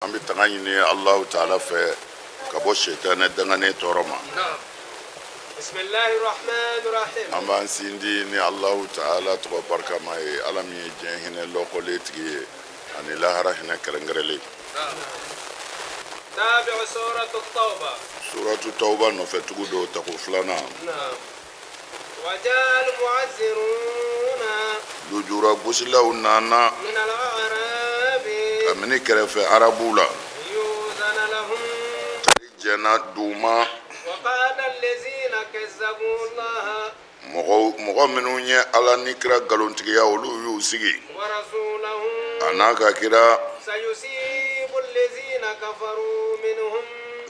An bɛ tanga ɲini Alahu taala fɛ ka bɔ sɛtanɛ danganen tɔɔrɔ ma. An b'an sindi ni Alahu taala tɔgɔ barikama ye, Ala min ye diɲɛ hinɛ lɔkɔlen tigi ye ani lahara hinɛ kɛrɛnkɛrɛnlen. Suratu Tawba nɔfɛ tugu don tako filanan. Lujura gosilaw nana kabini kɛrɛfɛ arabuw la. Tari jɛnna d'u ma. Mɔgɔ minnu ye Ala ni kira nkalontigiya, olu y'u sigi a n'a ka kira.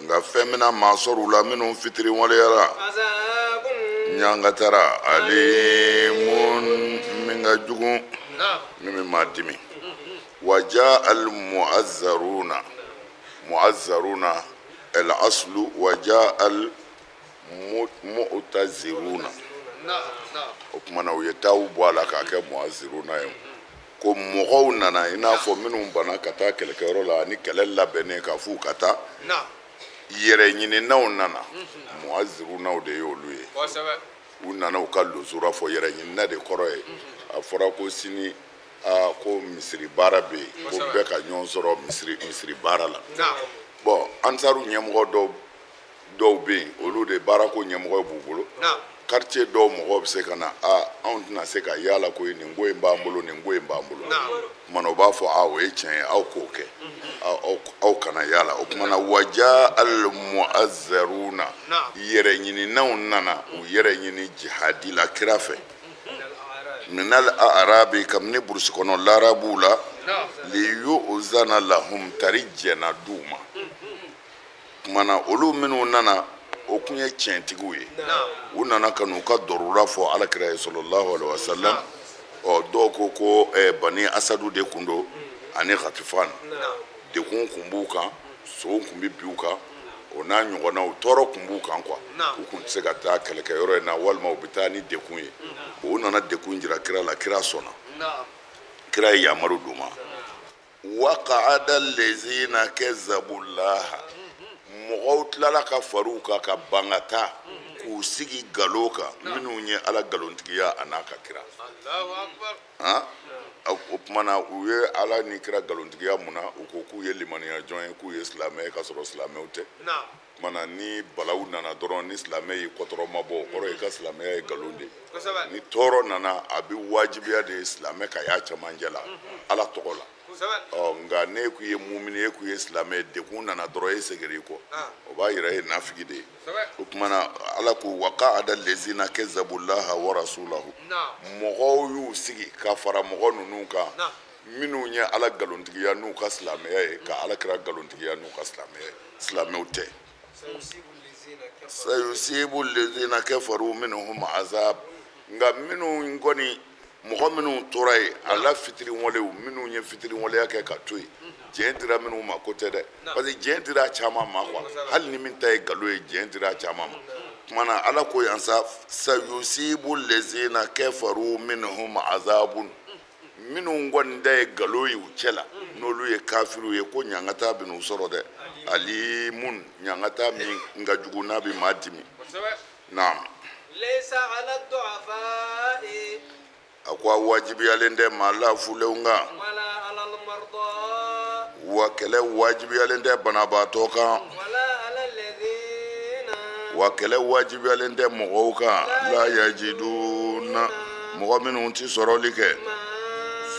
Nka fɛn bɛna maa sɔrɔ u la minnu fitiri waleyara. Ɲangatara alimun min ka jugu min bɛ maa dimi. Wa jaa al mu'azzaruna mu'azzaruna al aslu wa jaa al mu'taziruna. O tuma na u ye taaw bɔ a la k'a kɛ mu'azziruna ye. Ko mɔgɔw nana i n'a fɔ minnu banna ka taa kɛlɛkɛyɔrɔ la ani kɛlɛ labɛnnen ka f'u ka taa. Yɛrɛ ɲininaw nana, mu'azzirunaw de y'olu ye. U nana u ka luzura fɔ. Yɛrɛ ɲinina de kɔrɔ ye a fɔra ko sini aa ko misiri baara bɛ yen, ko bɛɛ ka ɲɔgɔn sɔrɔ misiri baara la. Bɔn ansaru ɲɛmɔgɔ dɔw bɛ yen, olu de baarako ɲɛmɔgɔ b'u bolo. Quartier dɔw mɔgɔw bɛ se ka na, a anw tɛna se ka yaala koyi, nin ko in b'an bolo, nin ko in b'an bolo. Tuma na u b'a fɔ a o ye tiɲɛ ye, aw k'o kɛ, aw kana yaala. O tuma na waja al mu'azzaruna, yɛrɛ ɲininaw nana u yɛrɛ ɲini jihadi la kira fɛ. Minal a'rabi, kabini burusi kɔnɔ larabuw la. Li yu'zana lahum, tari jɛnna d'u ma. Tuma na olu minnu nana, o kun ye tiɲɛtigiw ye. U nana ka n'u ka dɔrura fɔ Ala kira ye sallallahu alaihi wa sallam. Ɔ dɔw ko ko Bani Asadu de kun don ani Ghatifan. Degun kun b'u kan, sow kun bɛ bin u kan, o n'a ɲɔgɔnnaw tɔɔrɔ kun b'u kan quoi. U kun tɛ se ka taa kɛlɛkɛyɔrɔ in na, walima u bɛ taa ni degun ye. U nana degun jira kira la, kira sɔnna. Kira ye yamaru d'u ma. Waqa'ada lezina kazzabullaha, mɔgɔw tilala ka far'u kan ka ban ka taa k'u sigi nkalon kan minnu ye Ala nkalontigiya a n'a ka kira. O tuma na u ye Ala ni kira nkalontigiya mun na, u ko k'u ye limaniya jɔn ye, k'u ye silamɛ ye, k'a sɔrɔ silamɛw tɛ. Tuma na ni balawu nana dɔrɔn, ni silamɛ y'i kɔtɔrɔma bɔ, o kɔrɔ ye i ka silamɛya ye nkalon de ye. Ni tɔɔrɔ nana, a bɛ wajibiya de ye silamɛ ka y'a cɛmancɛ la Ala tɔgɔ la. Ɔ nka n'e k'i ye mumini ye, k'i ye silamɛ ye, degun nana dɔrɔn e seginna i kɔ, o b'a yira e ye nafigi de ye. O tuma na Ala ko waqa'ada lezina kazzabullaha wa rasulahu, mɔgɔw y'u sigi ka fara mɔgɔ ninnu kan minnu ye Ala nkalontigiya n'u ka silamɛya ye, ka Ala kira nkalontigiya n'u ka silamɛya ye. Silamɛw tɛ. Sayusibu lezina kafaru minhum azab, nka minnu kɔni mɔgɔ minnu tora yen, a la fitiriwalew minnu ye fitiriwaleya kɛ ka to yen, diɲɛ dira minnu ma ko tɛ dɛ, parce que diɲɛ dira a caman ma quoi. Hali ni min ta ye nkalon ye, diɲɛ dira a caman ma. Tuma na Ala ko yan sa, sayusibu lezina kafaru minhum azabun, minnu kɔni ta ye nkalon ye u cɛ la, n'olu ye kafiriw ye, ko ɲangata bɛ n'u sɔrɔ dɛ. Alimun, ɲangata min ka jugu n'a bɛ maa dimi. Naam. A ko a wajibiyalen tɛ maa lafulenw kan, wa kɛlɛ wajibiyalen tɛ banabaatɔ kan, wa kɛlɛ wajibiyalen tɛ mɔgɔw kan. La yajiduna, mɔgɔ minnu ti sɔrɔli kɛ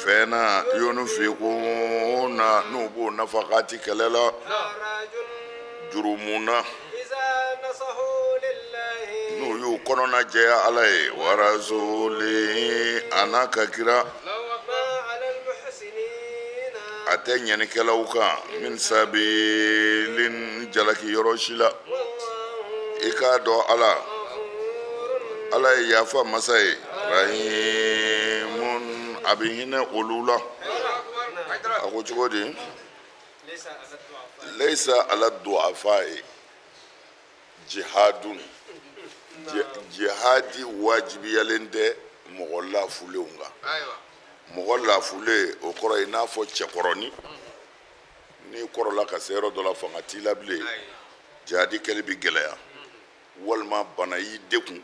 fɛn na, yunfikuna, n'u b'o nafakati kɛlɛ la, jurumu na, n'u y'u kɔnɔna jɛya Ala ye, wa rasuli, a n'a ka kira, a tɛ ɲɛnikɛlaw kan min sabilin jalaki yɔrɔ si la. I k'a dɔn Ala, Ala ye yafa masa ye, rahimun, a bɛ hinɛ olu la. A ko cogo di? Laysa ala du'afa ye jihadun, jihadi wajibiyalen tɛ mɔgɔ lafulenw kan. Mɔgɔ lafulen o kɔrɔ i n'a fɔ cɛkɔrɔni, N'i kɔrɔla ka se yɔrɔ dɔ la fanga t'i la bilen jihadi kɛli bɛ gɛlɛya walima bana y'i degun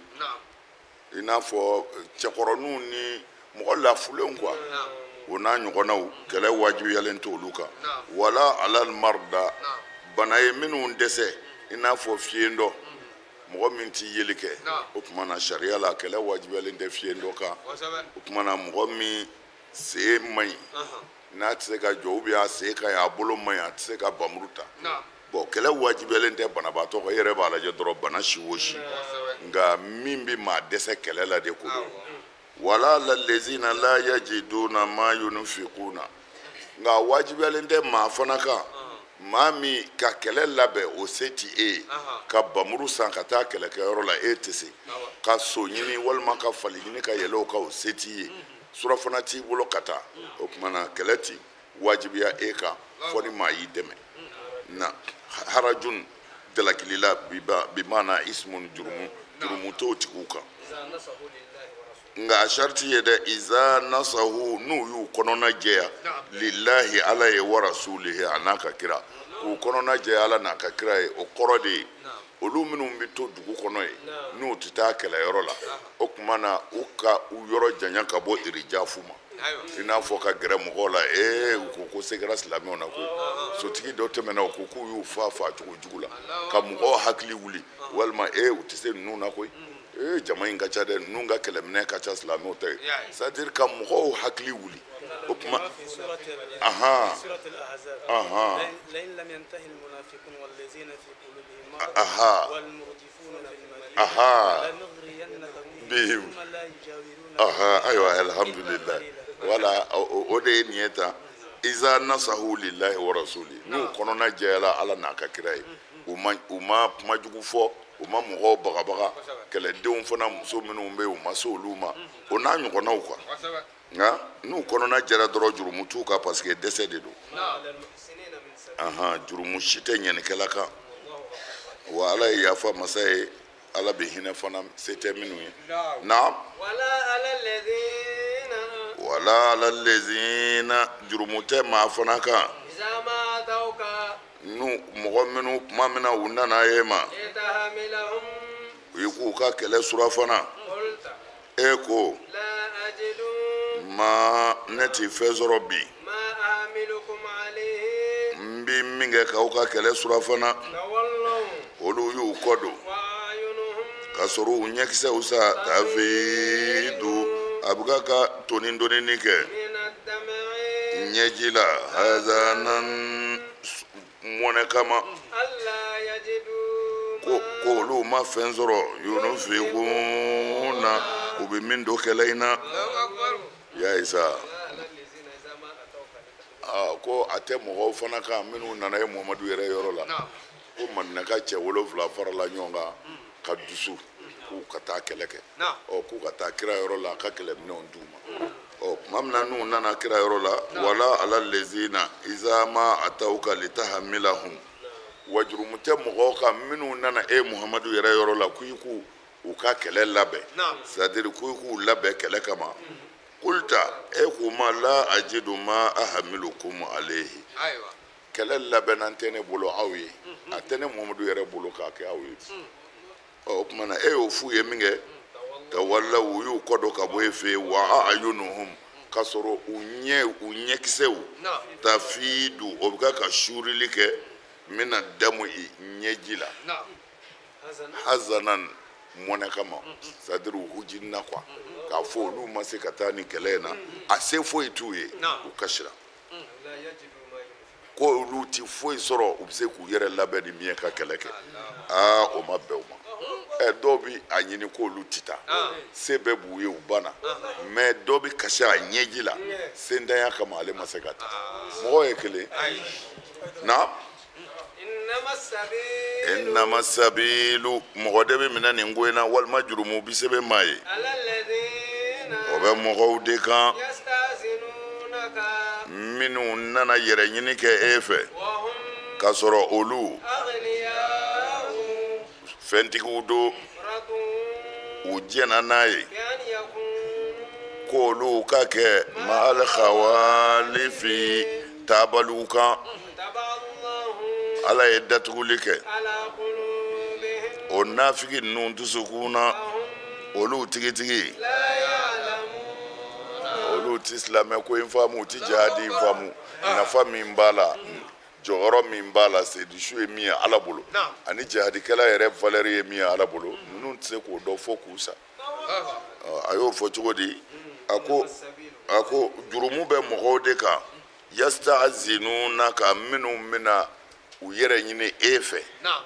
i n'a fɔ cɛkɔrɔninw ni mɔgɔ lafulenw quoi o n'a ɲɔgɔnnaw kɛlɛ wajibiyalen t'olu kan wala alal marda bana ye minnu dɛsɛ i n'a fɔ fiyendɔ mɔgɔ min t'i yeli kɛ o tuma na sariya la kɛlɛ wajibiyalen tɛ fiyendɔ kan o tuma na mɔgɔ min sen man ɲi n'a tɛ se ka jɔ ou bien a sen ka ɲi a bolo man ɲi a tɛ se ka bamuru ta bon kɛlɛ wajibiyalen tɛ banabaatɔ kan i yɛrɛ b'a lajɛ dɔrɔn bana si o si nka min bɛ maa dɛsɛ kɛlɛ la de ko don wala lalezina la yajiduna ma yunfikuna nka wajibiyalen tɛ maa fana kan maa min ka kɛlɛ labɛn o se ti e ye ka bamuru san ka taa kɛlɛkɛyɔrɔ la e tɛ se ka so ɲini walima ka fali ɲini ka yɛlɛ o kan o se t'i ye surafana t'i bolo ka taa o tuma na kɛlɛ ti wajibiya e kan fɔ ni maa y'i dɛmɛ na harajun jalakilila bimana ismun jurumu jurumu t'o tigiw kan nka a sariti ye dɛ iza nasahu n'u y'u kɔnɔna jɛya lillahi ala ye wa rasulihi a n'a ka kira k'u kɔnɔna jɛya ala n'a ka kira ye o kɔrɔ de ye olu minnu bɛ to dugu kɔnɔ yen n'u tɛ taa kɛlɛyɔrɔ la o tuma na u ka u yɔrɔ janya ka bɔ irijafu ma i n'a fɔ ka gɛrɛ mɔgɔw la ee u ko ko se kɛra silamɛw na koyi sotigi dɔ tɛmɛna u ko k'u y'u fa fa cogo jugu la ka mɔgɔw hakili wuli walima ee u tɛ se ninnu na koyi ee jama in ka ca dɛ ninnu ka kɛlɛminɛ ka ca silamɛw ta ye c'est à dire ka mɔgɔw hakili wuli o tuma ahan ahan aha aha bihim aha ayiwa alhamdulillah wala o de ye nin ye tan iza nasahu lillahi wa rasuli n'u kɔnɔna jɛyala ala n'a ka kira ye u ma kuma jugu fɔ u ma mɔgɔw bagabaga kɛlɛdenw fana muso minnu bɛ yen u ma se olu ma o n'a ɲɔgɔnnaw quoi nka n'u kɔnɔna jɛra dɔrɔn jurumu t'u kan parce que dɛsɛ de don ahan jurumu si tɛ ɲɛnikɛla kan wa ala ye yafa masa ye ala bɛ hinɛ fana se tɛ minnu ye naam wala ala lezina jurumu tɛ maa fana kan n'u mɔgɔ minnu tuma min na u nana e ma u ye k'u ka kɛlɛ surafana e ko ma ne ti fɛn sɔrɔ bi n bɛ min kɛ k'aw ka kɛlɛ surafana olu y'u kɔ don ka sɔrɔ u ɲɛkisɛw sa tafidu a bɛ ka toni tonini kɛ ɲɛji la hazanan mɔnɛ kama ko olu ma fɛn sɔrɔ yunfikuna u bɛ min don kɛlɛ in na ya isa ko a tɛ mɔgɔw fana kan minnu nana ye Muhamadu yɛrɛ yɔrɔ la ko Madinaka cɛ 7 farala ɲɔgɔn kan ka dusu k'u ka taa kɛlɛ kɛ ɔ k'u ka taa kira yɔrɔ la a ka kɛlɛminɛnw d'u ma ɔ tuma min na n'u nana kira yɔrɔ la wala ala lezina izama atawuka litahamilahum wa jurumu tɛ mɔgɔw kan minnu nana e Muhamadu yɛrɛ yɔrɔ la k'i k'u u ka kɛlɛ labɛn c'est à dire k'i k'u labɛn kɛlɛ kama kulta e k'u ma la ajidu ma ahamilukum alayhi kɛlɛ labɛnna tɛ ne bolo aw ye a tɛ ne Muhamadu yɛrɛ bolo k'a kɛ aw ye ɔ o tuma na e y'o f'u ye min kɛ tawalla u y'u kɔ don ka bɔ e fɛ yen wa ayunuhum ka sɔrɔ u ɲɛ u ɲɛkisɛw tafidu o bɛ ka suurili kɛ mina damu i ɲɛji la hazanan mɔnɛ kama c'est à dire u hujinna quoi k'a fɔ olu ma se ka taa ni kɛlɛ in na a se foyi t'u ye u kasira ko olu ti foyi sɔrɔ u bɛ se k'u yɛrɛ labɛn ni min ye ka kɛlɛ kɛ aa o ma bɛn u ma ɛ dɔw bɛ a ɲini k'olu ti taa se bɛɛ b'u ye u banna mɛ dɔ bɛ kasi a ɲɛji la sentanya kama ale ma se ka taa mɔgɔ ye kelen na innama sabilu mɔgɔ de bɛ minɛ nin ko in na walima jurumu bi sɛbɛn maa ye o bɛ mɔgɔw de kan minnu nana yɛrɛ ɲini kɛ e fɛ k'a sɔrɔ olu fɛntigiw don u jɛnna n'a ye k'olu ka kɛ maal khawalifi taabaliw kan. Ala ye datuguli kɛ o nafigi ninnu dusukun na olu tigitigi olu ti silamɛ ko in faamu u ti jihadi in faamu nafa min b'a la jɔyɔrɔ min b'a la sedusu ye min ye Ala bolo ani jihadikɛla yɛrɛ valeur ye min ye Ala bolo ninnu tɛ se k'o dɔn fo k'u sa a y'o fɔ cogo di a ko jurumu bɛ mɔgɔw de kan yasta'zinunaka minnu bɛna u yɛrɛ ɲini e fɛ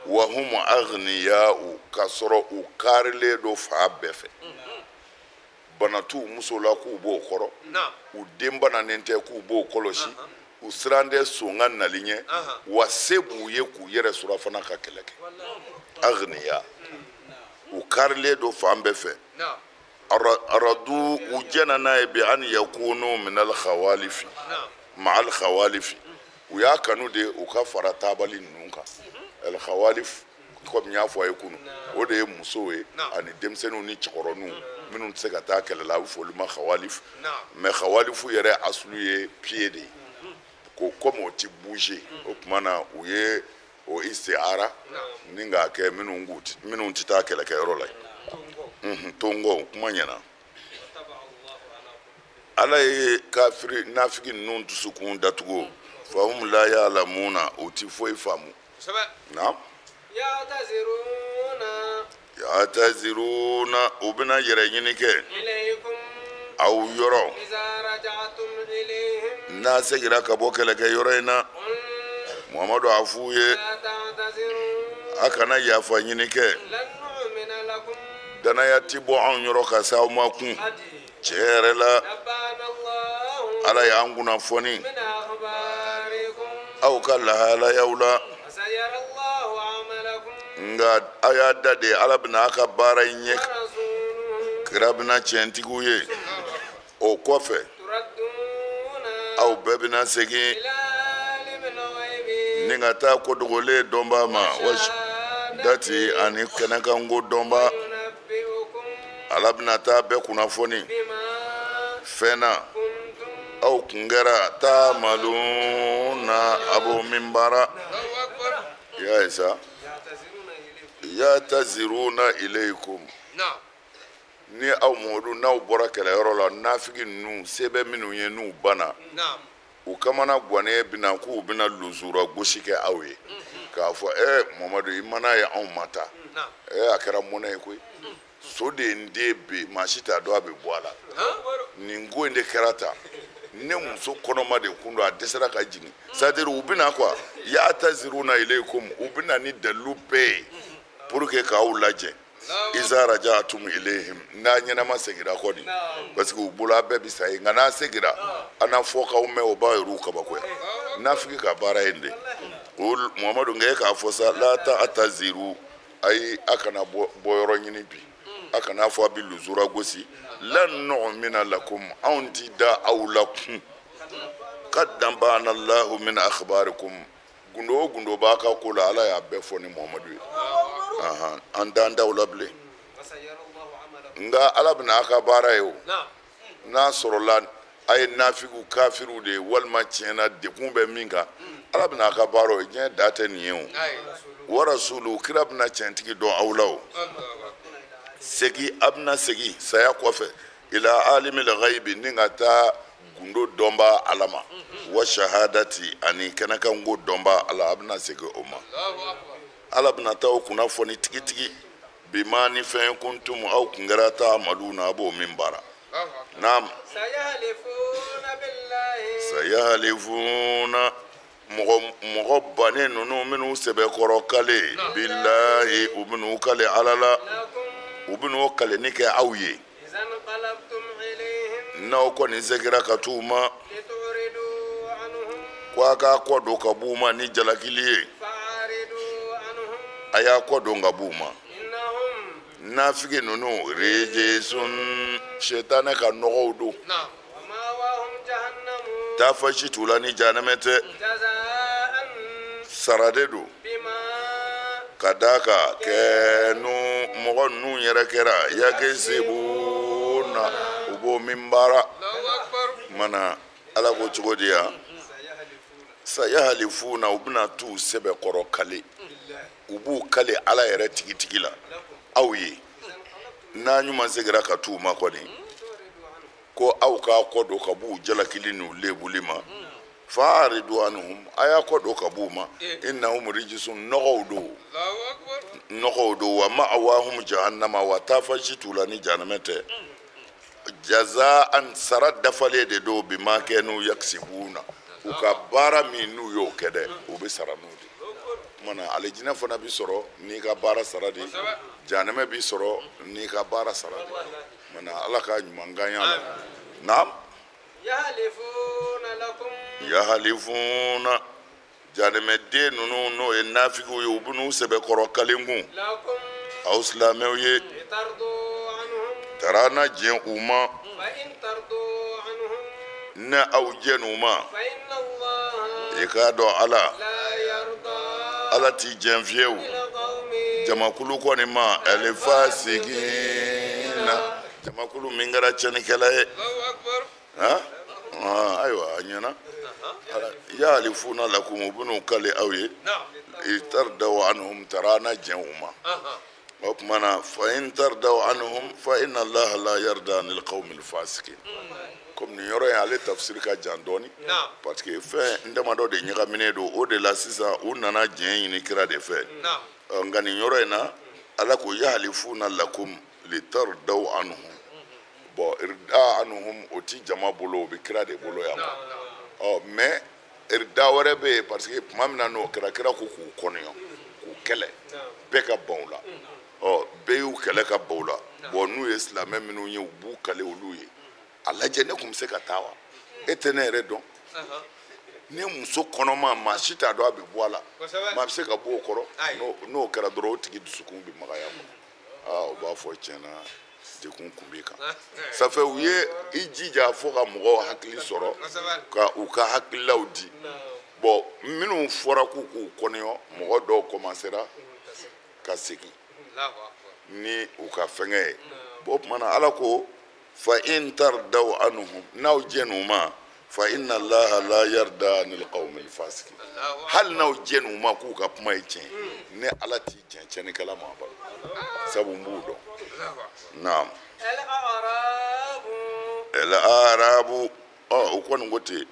wa hum aghniya'u k'a sɔrɔ u karilen don fa bɛɛ fɛ bana t'u muso la k'u b'o kɔrɔ u den bananen tɛ k'u b'o kɔlɔsi u siran tɛ son ka nali ɲɛ wa se b'u ye k'u yɛrɛ sɔrɔ fana ka kɛlɛ kɛ aghniya u karilen don fan bɛɛ fɛ aradu u jɛna n'a ye bi an yakunu minal khawalifi ma'al khawalifi u y'a kanu de u ka fara taabali ninnu kan al khawalif komi n y'a fɔ a ye kunun o de ye musow ye ani denmisɛnninw ni cɛkɔrɔninw minnu tɛ se ka taa kɛlɛ la a bɛ fɔ olu ma khawalif mais khawalifu yɛrɛ asulu ye pied de ye ko komi o ti bouger o tuma na u ye o istiara ni k'a kɛ minnu tɛ taa kɛlɛkɛyɔrɔ la tongɔ kuma ɲɛna Ala ye kafiri nafigi ninnu dusukun datugu fahum la ya'lamuna u ti foyi faamu naam ya'taziruna u bɛna yɛrɛ ɲini kɛ aw yɔrɔ n'a seginna ka bɔ kɛlɛkɛyɔrɔ in na Muhamadu a f'u ye a kana yafa ɲini kɛ danaya ti bɔ anw yɔrɔ ka se aw ma kun tiɲɛ yɛrɛ la Ala y'an kunnafoni aw ka lahalayaw la nka aw y'a da de Ala bɛna a ka baara in ɲɛ kira bɛna tiɲɛtigiw ye o kɔfɛ aw bɛɛ bɛna segin ni ka taa ko dogolen dɔnbaa ma dati ani kɛnɛkanko dɔnbaa Ala bɛna taa bɛɛ kunnafoni fɛn na aw kun kɛra taamaluna a b'o min baara i y'a ye sa yataziruna ilaykum ni aw Mamadu n'aw bɔra kɛlɛyɔrɔ la nafigi ninnu se bɛ minnu ye n'u banna u kamana gannen bɛna k'u bɛna luzura gosi kɛ aw ye k'a fɔ Mamadu i mana ye anw ma taa a kɛra mɔnɛ ye koyi so de ye n den bi maa si t'a dɔn a bɛ bɔ a la nin ko in de kɛra tan ne muso kɔnɔma de kun don a dɛsɛra ka jigin c'est à dire u bɛna quoi ya'taziruna ilaykum u bɛna ni dalilu bɛɛ ye pour que k'aw lajɛ iza raja'tum ilayhim n'a ɲɛnama seginna kɔni parce que u bolo a bɛɛ bɛ sa yen nka n'a seginna a n'a fɔ k'aw mɛn o b'a yɛrɛw kabakoya nafigi ka baara ye nin de o Muhamadu nka e k'a fɔ sa la ta'taziru ayi a kana bɔ yɔrɔ ɲini bi a kana fɔ a bɛ luzura gosi lan nu'mina lakum anw ti da aw la kun qad nabana Allahu min akhbarikum gundo o gundo b'a ka ko la Ala y'a bɛɛ fɔ ni Muhamadu ye an t'an da o la bilen nka Ala bɛna a ka baara ye o n'a sɔrɔla a ye nafigiw kafiriw de ye walima tiɲɛna degun bɛ min kan Ala bɛna a ka baara ye diɲɛ da tɛ nin ye o wa rasulu kira bɛna tiɲɛtigi dɔn aw la o segin a bɛna segin saya kɔfɛ ila alimil ghaibi ni ka taa gundo dɔnba Ala ma wa shahadati ani kɛnɛkanko dɔnba Ala a bɛna segin o ma Ala bɛna taa o kunnafoni tigitigi bima ni fɛn kuntum aw kun kɛra ta'maluna a b'o min baara naam sayahalifuna mɔgɔ bannen ninnu minnu sɛbɛkɔrɔ kale bilahi u bɛn'u kale Ala la u bɛn'o kaleni kɛ aw ye n'aw kɔni seginna ka t'u ma ko a k'a kɔ don ka b'u ma ni jalakili ye a y'a kɔ don ka b'u ma nafigi ninnu rejesun setanɛ ka nɔgɔw don taafasi t'u la ni jahanamɛ tɛ sara de don ka d'a kan kɛnu mɔgɔ ninnu yɛrɛ kɛra yakesibuna u b'o min baara mana Ala ko cogo di yan Sayahalifuna u bɛna t'u sɛbɛkɔrɔ kale u b'u kale ala yɛrɛ tigitigi la aw ye n'a ɲuman seginna ka t'u ma kɔni ko aw k'a kɔ don ka b'u jalakili n'u lebuli ma faaridu anhum a y'a kɔ don ka b'u ma innahum rijisun nɔgɔw don nɔgɔw don wa ma'awahum jahannama wa taafasi t'u la ni jahanamɛ tɛ jazaan sara dafalen de don bima kanu yaksibuna u ka baara min n'u y'o kɛ dɛ u bɛ sara n'o de kumana alijinɛ fana bi sɔrɔ n'i ka baara sara de jahanamɛ bi sɔrɔ n'i ka baara sara de kumana ala ka ɲuman ganya la naam yahalifuna jahanamɛden ninnu n'o ye nafigiw ye u bɛ n'u sɛbɛkɔrɔ kalenkun aw silamɛw ye taara na jɛn u ma ne aw jɛn u ma i k'a dɔn ala ala t'i jɛn fiyewu jamakulu kɔni ma alifasikina jamakulu min kɛra tiɲɛnikɛla ye ayiwa a ɲɛna yahalifuna lakum u bɛn'u kale aw ye itardaw anhum taara na jɛn u ma o tuma na fa in tardaw anhum fa inna allaha la yarda anil qawmil fasikin comme nin yɔrɔ in ale tafsiri ka jan dɔɔni parce que fɛn damadɔ de ɲagaminen don o de la sisan u nana jɛn ɲini kira de fɛ nka nin yɔrɔ in na ala ko yahalifuna lakum litardaw anhum bon irda anhum o ti jama bolo o bɛ kira de bolo yan ɔ mais irda wɛrɛ bɛ yen parce que tuma min na n'o kɛra kira ko k'u kɔnɔyɔ k'u kɛlɛ bɛɛ ka ban u la ɔ bɛɛ y'u kɛlɛ ka ban u la bon n'u ye silamɛ minnu ye u b'u kale olu ye a lajɛ ne tun bɛ se ka taa wa e tɛ ne yɛrɛ dɔn ne muso kɔnɔma maa si t'a dɔn a bɛ bɔ a la maa bɛ se ka bɔ o kɔrɔ n'o kɛra dɔrɔn o tigi dusukun bɛ magaya kɔnɔ aa u b'a fɔ tiɲɛna degun kun b'i kan ça fait u ye i jija fo ka mɔgɔw hakili sɔrɔ ka u ka hakililaw di bon minnu fɔra k'u k'u kɔnɔyɔ mɔgɔ dɔw commencera ka segin ni u ka fɛngɛ ye bon o tuma na ala ko fa in tardaw anhum n'aw jɛn'u ma fa inna allaha la yarda anil qawmil fasikin hali n'aw jɛn'u ma k'u ka kuma ye tiɲɛ ne ala t'i jɛn tiɲɛnikɛla ma ba sabu n b'u dɔn naam el arabu ɔ u kɔni ko ten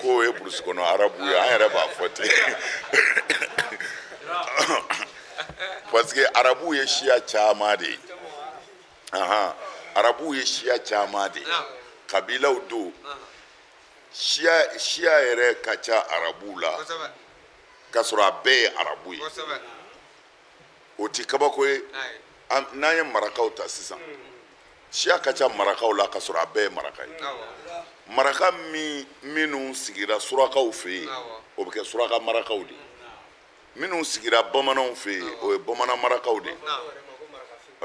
k'o ye burusi kɔnɔ arabu ye an yɛrɛ b'a fɔ ten parce que arabu ye siya caman de ye arabuw ye siya caman de ye kabilaw don siya yɛrɛ ka ca arabuw la k'a sɔrɔ a bɛɛ ye arabu ye o ti kabako ye n'an ye marakaw ta sisan siya ka ca marakaw la k'a sɔrɔ a bɛɛ ye maraka ye maraka minnu sigira surakaw fɛ yen o bɛ kɛ suraka marakaw de ye minnu sigira bamananw fɛ yen o ye bamanan marakaw de ye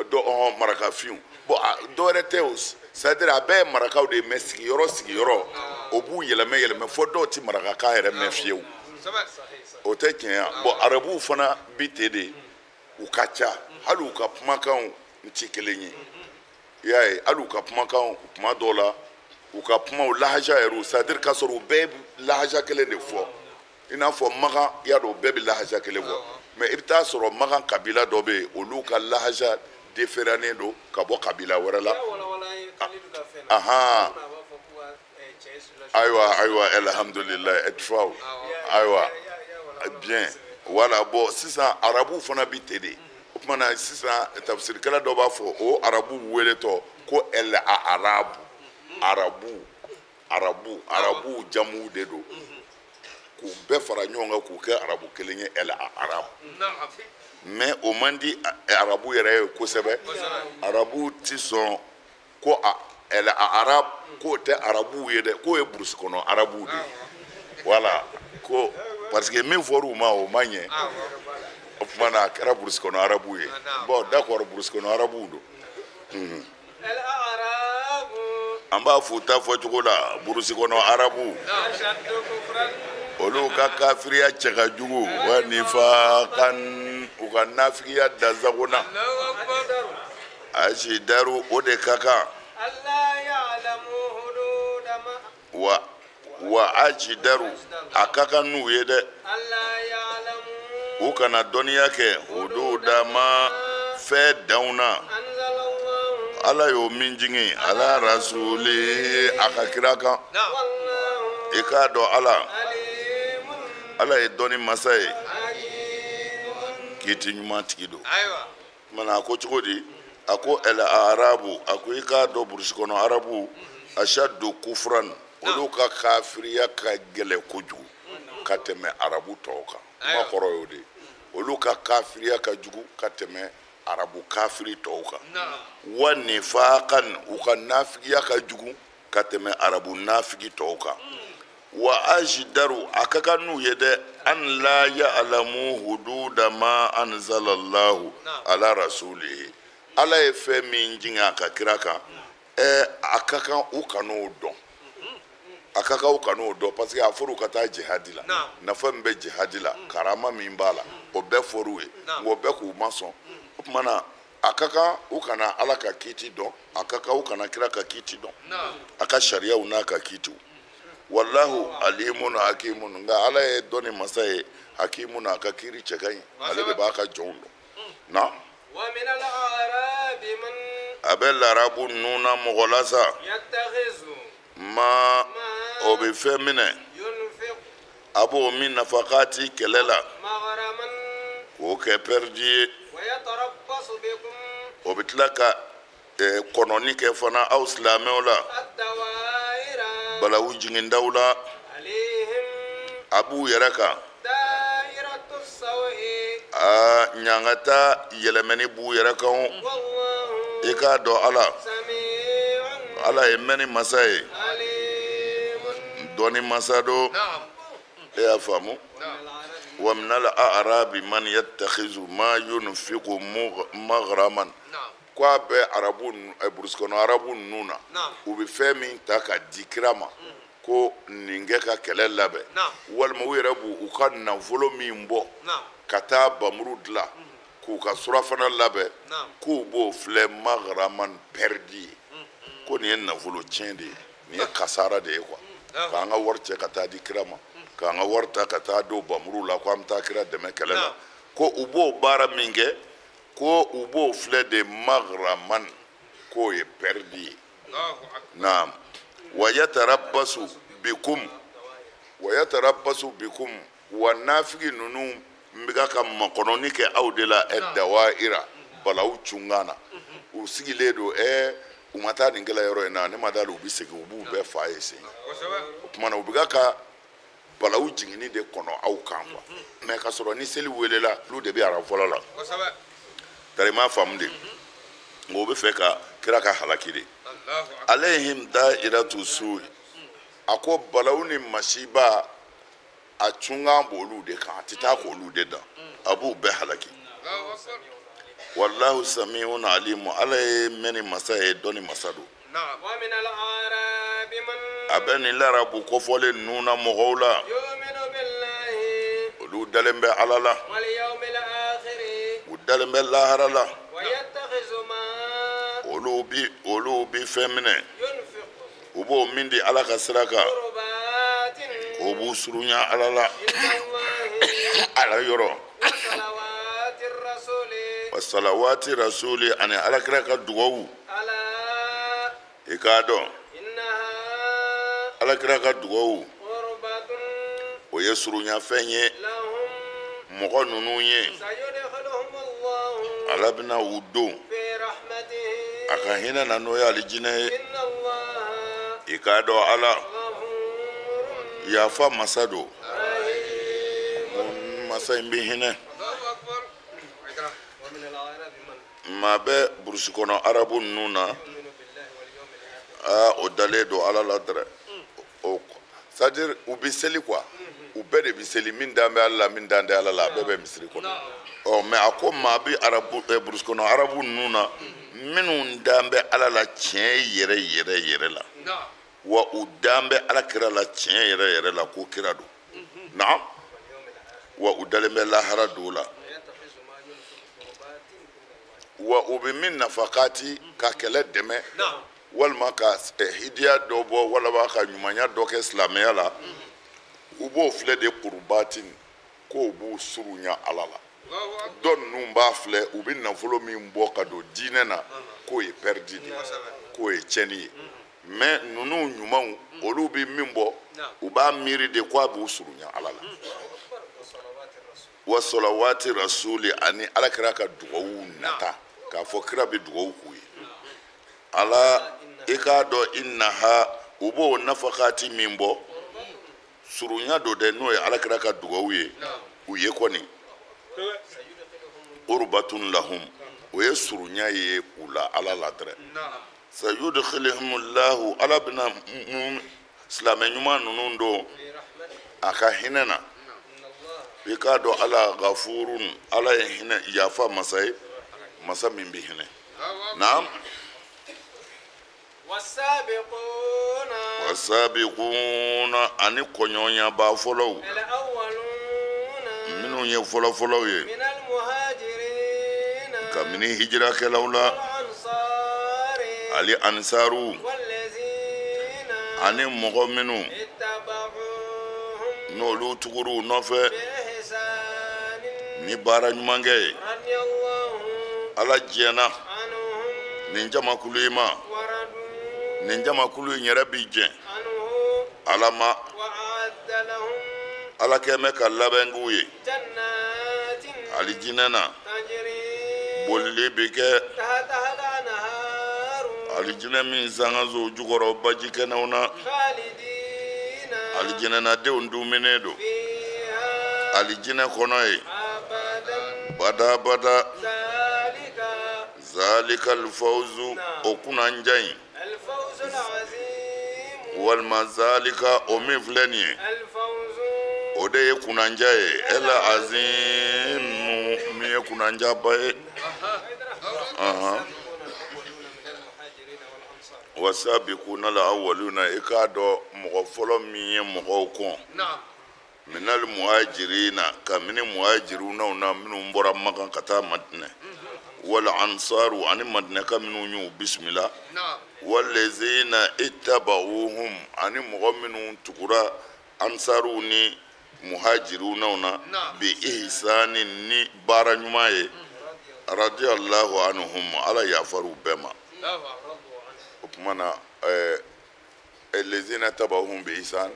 dɔ marakafinw bon dɔ wɛrɛ tɛ o c'est à dire a bɛɛ ye marakaw de ye mais sigiyɔrɔ o b'u yɛlɛmɛ yɛlɛmɛ fo dɔw ti marakakan yɛrɛ mɛn fiyewu o tɛ tiɲɛ ye bon arabuw fana bi ten de u ka ca hali u ka kumakanw ti kelen ye i y'a ye hali u ka kumakanw kuma dɔw la u ka kumaw lahaja yɛrɛ c'est à dire k'a sɔrɔ u bɛɛ lahaja kelen de fɔ i n'a fɔ makan i y'a dɔn u bɛɛ bɛ lahaja kelen fɔ mais i bɛ taa sɔrɔ makan kabila dɔ bɛ yen olu ka lahaja différennen don ka bɔ kabila wɛrɛ la ahan ayiwa ayiwa alhamdulilayi ɛtifaw ayiwa bien voilà bon sisan arabuw fana bi ten de o tuma na sisan tafsirikɛla dɔ b'a fɔ o arabu weletɔ ko el arabu arabu arabu arabu jamuw de don k'u bɛɛ fara ɲɔgɔn kan k'u kɛ arabu kelen ye el arabu mais o man di arabu yɛrɛ ye kosɛbɛ arabu ti sɔn ko el arabu k'o tɛ arabuw ye dɛ k'o ye burusi kɔnɔ arabuw de ye voilà ko parce que min fɔr'u ma o ma ɲɛ o tuma na a kɛra burusi kɔnɔ arabuw ye bon d'accord burusi kɔnɔ arabuw don an b'a f'u ta fɔcogo la burusi kɔnɔ arabu olu ka kafiriya cɛ ka jugu wa nifakan u ka nafigiya dansago na asidaru o de ka kan wa Wa ajidaru a ka kan n'u ye dɛ. U kana dɔnniya kɛ hududa ma fɛn danw na. Ala y'o min jigin ala rasuli a ka kira kan. I k'a dɔn ala. Ala ye dɔnni masa ye. Kiti ɲuman tigi don. Kumana a ko cogo di? A ko el arabu a ko i k'a dɔn burusi kɔnɔ arabu ashaddu kufran olu ka kafiriya ka gɛlɛn kojugu ka tɛmɛ arabu tɔw kan. Kuma kɔrɔ y'o de ye. Olu ka kafiriya ka jugu ka tɛmɛ arabu kafiri tɔw kan. Wa nifaqan u ka nafigiya ka jugu ka tɛmɛ arabu nafigi tɔw kan. Wa ajdaru a ka kan n'u ye dɛ an la ya'lamu hududa ma anzalallahu ala rasulihi. Ala ye fɛn min jigin a ka kira kan a ka kan u kan'o dɔn. A ka kan u kan'o dɔn parce que a fɔra u ka taa jihadi la. Nafa min bɛ jihadi la, karama min b'a la, o bɛɛ fɔr'u ye. Nka o bɛɛ k'u ma sɔn. O tuma na a ka kan u kana Ala ka kiiti dɔn, a ka kan u kana kira ka kiiti dɔn, a ka sariyaw n'a ka kiitiw. Wallahu alimun hakimun nka Ala ye dɔnni masa ye, hakimun a ka kiiri cɛ ka ɲi, ale de b'a ka jɔnw dɔn. Na a bɛ larabu ninnu na mɔgɔ la sa ma o bɛ fɛn minɛ a b'o min nafakati kɛlɛ la k'o kɛ pɛridi ye. O bɛ tila ka kɔnɔni kɛ fana aw silamɛw la balawu jigindaw la a b'u yɛrɛ kan. Aa ɲangata yɛlɛmɛni b'u yɛrɛ kan o. I k'a dɔn Ala. Ala ye mɛnni masa ye. Dɔnni masa don. E y'a faamu? Wa minal a'rabi man yattakhizu ma yunfiqu maghraman. Ko a bɛ arabu burusi kɔnɔ arabu ninnu na u bɛ fɛn min ta ka di kira ma ko nin kɛ ka kɛlɛ labɛn walima u yɛrɛ b'u u ka nafolo min bɔ ka taa bamuru dilan k'u ka surafana labɛn k'u b'o filɛ maghraman pɛridi ye ko nin ye nafolo tiɲɛ de ye nin ye kasara de ye quoi k'an ka wari cɛ ka taa di kira ma k'an ka wari ta ka taa don bamuru la k'an bɛ taa kira dɛmɛ kɛlɛ la ko u b'o baara min kɛ ko u b'o filɛ de maghraman k'o ye pɛridi ye. Naam. Wa yatarabbasu bikum wa yatarabbasu bikum wa nafigi ninnu bɛ ka makɔnɔni kɛ aw de la ɛ dawaira balawu cungan na u sigilen don u ma taa nin kɛlɛ yɔrɔ in na ne ma d'a la u bɛ segin u b'u bɛɛ fa ye sen o tuma na u bɛ ka balawu jiginni de kɔnɔ aw kan quoi mais ka sɔrɔ ni seli welela olu de bɛ aran fɔlɔ la. Tari ma faamu de nka o bɛ fɛ ka kira ka halaki de. Alayhim da'iratu su'i a ko balawu ni masiba a cungan b'olu de kan a tɛ taa k'olu de dan a b'u bɛɛ halaki. Wallahu sami'un alimu Ala ye mɛnni masa ye dɔnni masa don. A bɛ nin larabu kofɔlen ninnu na mɔgɔw la olu dalen bɛ Ala la u dalen bɛ lahara la olu bi fɛn minɛ u b'o min di Ala ka sira kan k'o b'u surunya Ala la Ala yɔrɔ. Wa salawati rasuli ani Ala kira ka dugawu i k'a dɔn Ala kira ka dugawu o ye surunyafɛn ye mɔgɔ ninnu ye Ala bɛna u don a ka hinɛ na n'o ye alijinɛ ye. I k'a dɔn Ala yafa masa don masa in bɛ hinɛ. Maa bɛ burusi kɔnɔ arabu ninnu na o dalen don Ala la dɛrɛ o c'est à dire u bɛ seli quoi u bɛɛ de bɛ seli min dan bɛ Ala la min dan tɛ Ala la a bɛɛ bɛ misiri kɔnɔ ɔ mais a ko maa bɛ arabu burusi kɔnɔ arabu ninnu na minnu dan bɛ Ala la tiɲɛ yɛrɛ yɛrɛ yɛrɛ la wa u dan bɛ Ala kira la tiɲɛ yɛrɛ yɛrɛ la ko kira don. Naam. Wa u dalen bɛ lahara don la wa u bɛ min nafakati ka kɛlɛ dɛmɛ walima ka hidiya dɔ bɔ walima ka ɲumanya dɔ kɛ silamɛya la u b'o filɛ de kurubatin k'o b'u surunya ala la dɔ ninnu b'a filɛ u bɛ nafolo min bɔ ka don diinɛ na k'o ye pɛridi de ye k'o ye tiɲɛni ye mais ninnu ɲumanw olu bɛ min bɔ u b'a miiri de k'a b'u surunya ala la wa salawati rasuli ani ala kira ka dugawu nata k'a fɔ kira bɛ dugawu k'u ye ala i k'a dɔn innaha u b'o nafakati min bɔ surunya don dɛ n'o ye ala kira ka dugawu ye u ye kɔni qurbatun lahum o ye surunya ye u la ala la dɛrɛ sayudkhilihumullahu ala bɛna silamɛ ɲuman ninnu don a ka hinɛ na i k'a dɔn ala gafurun ala ye hinɛ yafa masa ye masa min bɛ hinɛ naam wasabiquna ani kɔɲɔɲaba fɔlɔw minnu ye fɔlɔfɔlɔw ye kabini hijirakɛlaw la ali ansaru ani mɔgɔ minnu n'olu tugur'u nɔfɛ ni baara ɲumankɛ ye ala jɛnna nin jamakulu in ma nin jamakulu in yɛrɛ bi jɛn ala ma ala kɛ mɛ ka labɛn k'u ye alijinɛ na bolili bi kɛ alijinɛ min sangaso jukɔrɔ baji kɛnɛw na alijinɛnadenw duminen don alijinɛ kɔnɔ ye badabada zalika alfawzu o kunnanja in walima zalika o min filɛ nin ye o de ye kunnanja ye el azimu min ye kunnanjaba ye wasabiquna al awwaluna i k'a dɔn mɔgɔ fɔlɔ min ye mɔgɔw kɔn minal muhajirina kabini muhajirunaw na minnu bɔra Makan ka taa Madinɛ wal ansaru ani Madinɛka minnu y'u bisimila walezina ittaba'uhum ani mɔgɔ minnu tugura ansaru ni muhajirunaw na bi ihsani ni baara ɲuman ye radiyallahu anhum ala yafar'u bɛɛ ma o tuma na lezina taba'uhum bi ihsan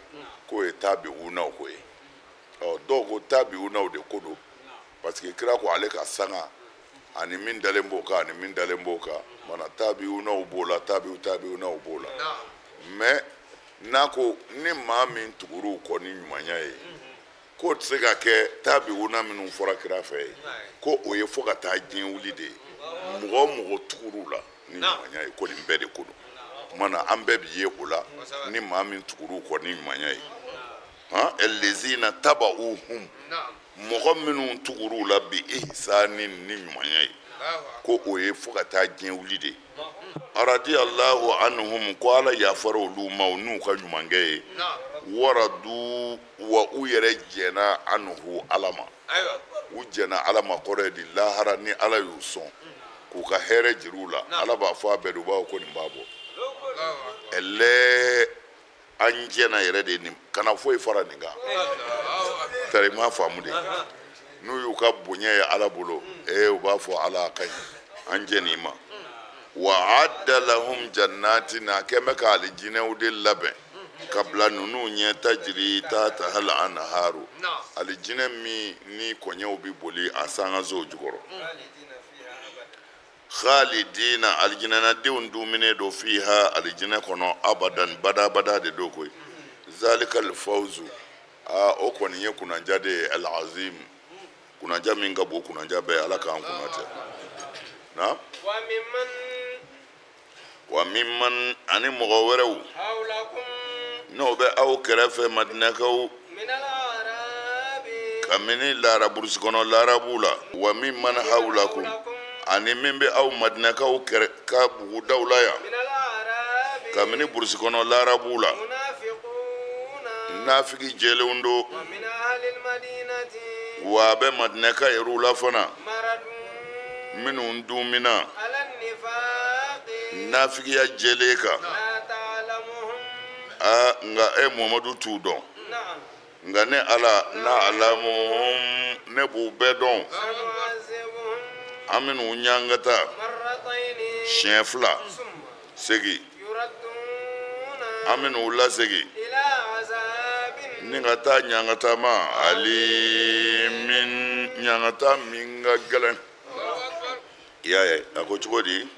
k'o ye tabi'unaw ko ye ɔ dɔw ko tabi'unaw de ko don parce que kira ko ale ka sanga ani min dalen b'o kan ani min dalen b'o kan mana tabi'unaw b'o la tabi'unaw b'o la mais n'a ko ni maa min tugur'u kɔ ni ɲumanya ye k'o tɛ se ka kɛ tabi'una minnu fɔra kira fɛ ye ko o ye fo ka taa diɲɛ wuli de ye mɔgɔ o mɔgɔ tugur'u la ni ɲumanya ye ko nin bɛɛ de ko don tuma na an bɛɛ bi ye o la ni maa min tugur'u kɔ ni ɲumanya ye han allazina taba'uhum mɔgɔ minnu tugur'u la bi ihsani ni ɲumanya ye ko o ye fo ka taa diɲɛ wuli de radiyallahu anhum ko ala yafara olu ma n'u ka ɲumankɛ ye waradu wa u yɛrɛ jɛnna anhu ala ma u jɛnna ala ma kɔrɔ ye di lahara ni ala y'u sɔn k'u ka hɛrɛ jir'u la ala b'a fɔ a bɛɛ de u b'a fɔ ko nin b'a bɔ ɛlɛ an jɛnna yɛrɛ de nin kana foyi fara nin kan tari i m'a faamu de n'u y'u ka bonya ye ala bolo ee u b'a fɔ ala ka ɲi an jɛn'i ma wa adda lahum jannatin a kɛn bɛ ka alijinɛw de labɛn ka bila ninnu ɲɛ tajiri tahtahal anharu alijinɛ min ni kɔɲɛw bɛ boli a sangasow jukɔrɔ khalidina alijinɛnadenw duminen don fiha alijinɛ kɔnɔ abadan badabada de don koyi zalika alfawzu aa o kɔni ye kunnanja de ye alazim kunnanja min ka bon kunnanja bɛɛ ala k'an kunna tɛ na wa mimman ani mɔgɔ wɛrɛw n'o bɛ aw kɛrɛfɛ madinɛkaw kabini lara burusi kɔnɔ larabuw la wa mimman hawlakum ani min bɛ aw madinɛkaw kɛrɛ ka bugudaw la yan kabini burusi kɔnɔ larabuw la nafigi jɛlenw don wa a bɛ madinɛka yɛrɛw la fana minnu dumina Nafigiya jɛlen kan. Aa nka e Muhamadu t'u dɔn. Nka ne Ala na'lamuhum ne b'u bɛɛ dɔn. An bɛn'u ɲangata siɲɛ fila segin. An bɛn'u lasegin ni ka taa ɲangata ma alimin ɲangata min ka gɛlɛn. I y'a ye a ko cogo di?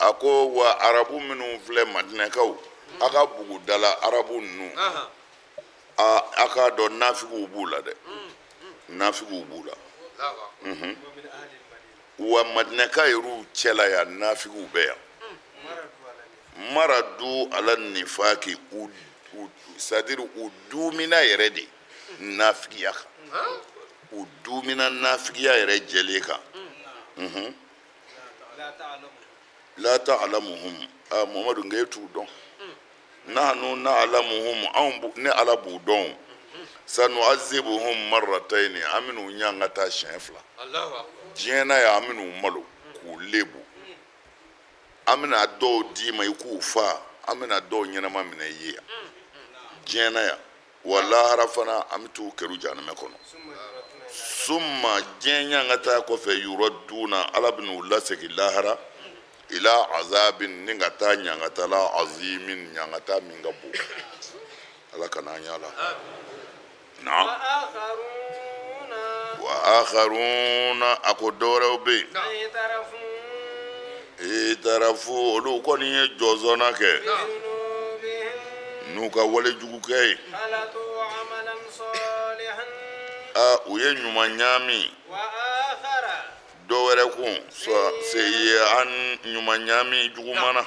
A ko wa arabu minnu filɛ Madinɛkaw a ka bugudala arabu ninnu a k'a dɔn nafigiw b'u la dɛ. Nafigiw b'u la. Wa Madinɛka yɛrɛw cɛla yan nafigiw bɛ yan. Maradu ala nifaki u c'est-à-dire u dumina yɛrɛ de nafigiya kan. U dumina nafigiya yɛrɛ jɛlen kan. La ta'lamuhum a Muhamadu nka e t'u dɔn. Nahnu na'lamuhum anw ne Ala b'u dɔn. Sanu'azibuhum marratayni an bɛn'u ɲangata siɲɛ fila. Diɲɛ na yan an bɛn'u malo k'u lebu. An bɛna dɔw d'i ma i k'u fa, an bɛna dɔw ɲɛnama minɛ i ye yan. Diɲɛ na yan wa lahara fana an bɛ t'u kɛr'u jahanamɛ kɔnɔ. Summa diɲɛ ɲangata kɔfɛ yuraduna Ala bɛn'u lasegin lahara. Ila azabin ni ka taa ɲangata la azimin ɲangata min ka bon. Ala kana an y'a la. Naam. Wa akharuna a ko dɔwɛrɛw bɛ yen. Itarafu olu kɔni ye jɔzɔnna kɛ n'u ka wale jugu kɛ ye. A u ye ɲuman ɲaami. Dɔw wɛrɛ kun seyi'an ɲuman ɲaami juguman na.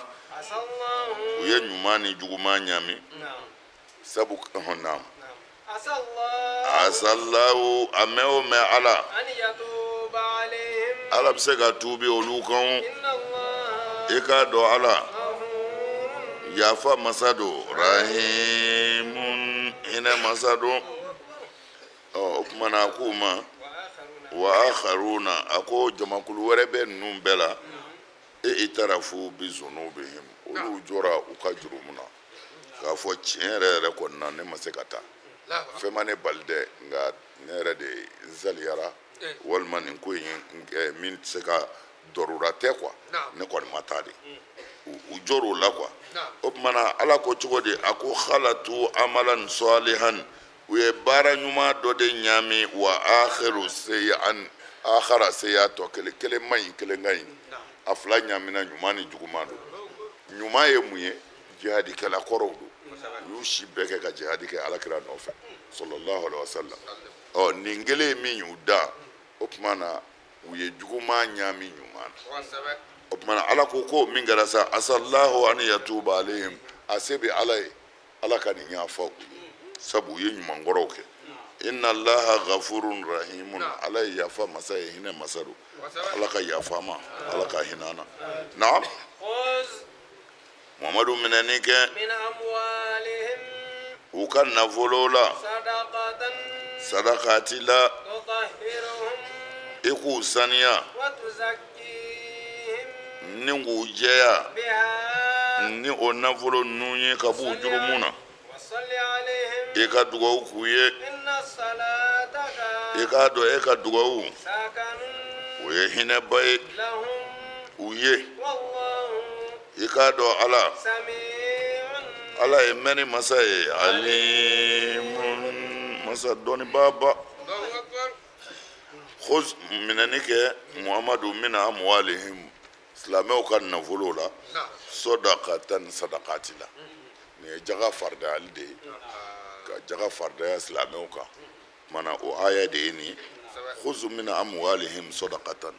U ye ɲuman ni juguman ɲaami. Sabu naam. Asallahu a mɛn o mɛn Ala. Ala bɛ se ka tuubi olu kan. I k'a dɔn Ala yafa masa don rahimun hinɛ masa don. Ɔ o tuma na a k'u ma wa akharuna a ko jamakulu wɛrɛ bɛ ninnu bɛɛ la. E itarafu bi zunubihim olu jɔra u ka jurumu na k'a fɔ tiɲɛ yɛrɛ yɛrɛ kɔni na ne ma se ka taa. Fɛn ma ne bali dɛ nka ne yɛrɛ de n saliyara walima nin ko in min tɛ se ka dɔrura tɛ quoi ne kɔni ma taa de. U jɔr'o la quoi. O tuma na Ala ko cogo di? A ko khalatu amalan salihan u ye baara ɲuman dɔ de ɲaami wa akhiru seyi'an akhara seyi'a tɔ kelen kelen man ɲi kelen ka ɲi. A fila ɲaamina ɲuman ni juguman don. Ɲuman ye mun ye? Jihadikɛla kɔrɔw don. U y'u si bɛɛ kɛ ka jihadi kɛ Ala kira nɔfɛ sallallahu alaihi wa sallam. Ɔ nin kelen ye min y'u da o tuma na u ye juguman ɲaami ɲuman na. O tuma na Ala ko ko min kɛra sa asallahu an yatuba alayhim a se bɛ Ala ye Ala ka nin yafa u ye sabu u ye ɲuman kɔrɔw kɛ. Inna Allaha ghafurun rahimun Ala ye yafa masa ye hinɛ masa don. Ala ka yafa ma Ala ka hinɛ an na. Naam. Muhamadu minɛni kɛ u ka nafolo la sadakati la i k'u saniya ni k'u jɛya ni o nafolo ninnu ye ka b'u jurumu na. I ka dugawu k'u ye. I k'a dɔn e ka dugawu o ye hinɛba ye u ye. I k'a dɔn Ala Ala ye mɛnni masa ye alimun masa dɔnnibaaba. Khuz minɛni kɛ Muhamadu min amwalihim silamɛw ka nafolo la sadaqatan sadaqati la. Nin ye jaga faridayali de ye ka jaga faridaya silamɛw kan. Mana o aya de ye nin ye. Khuz min amwalihim sadaqatan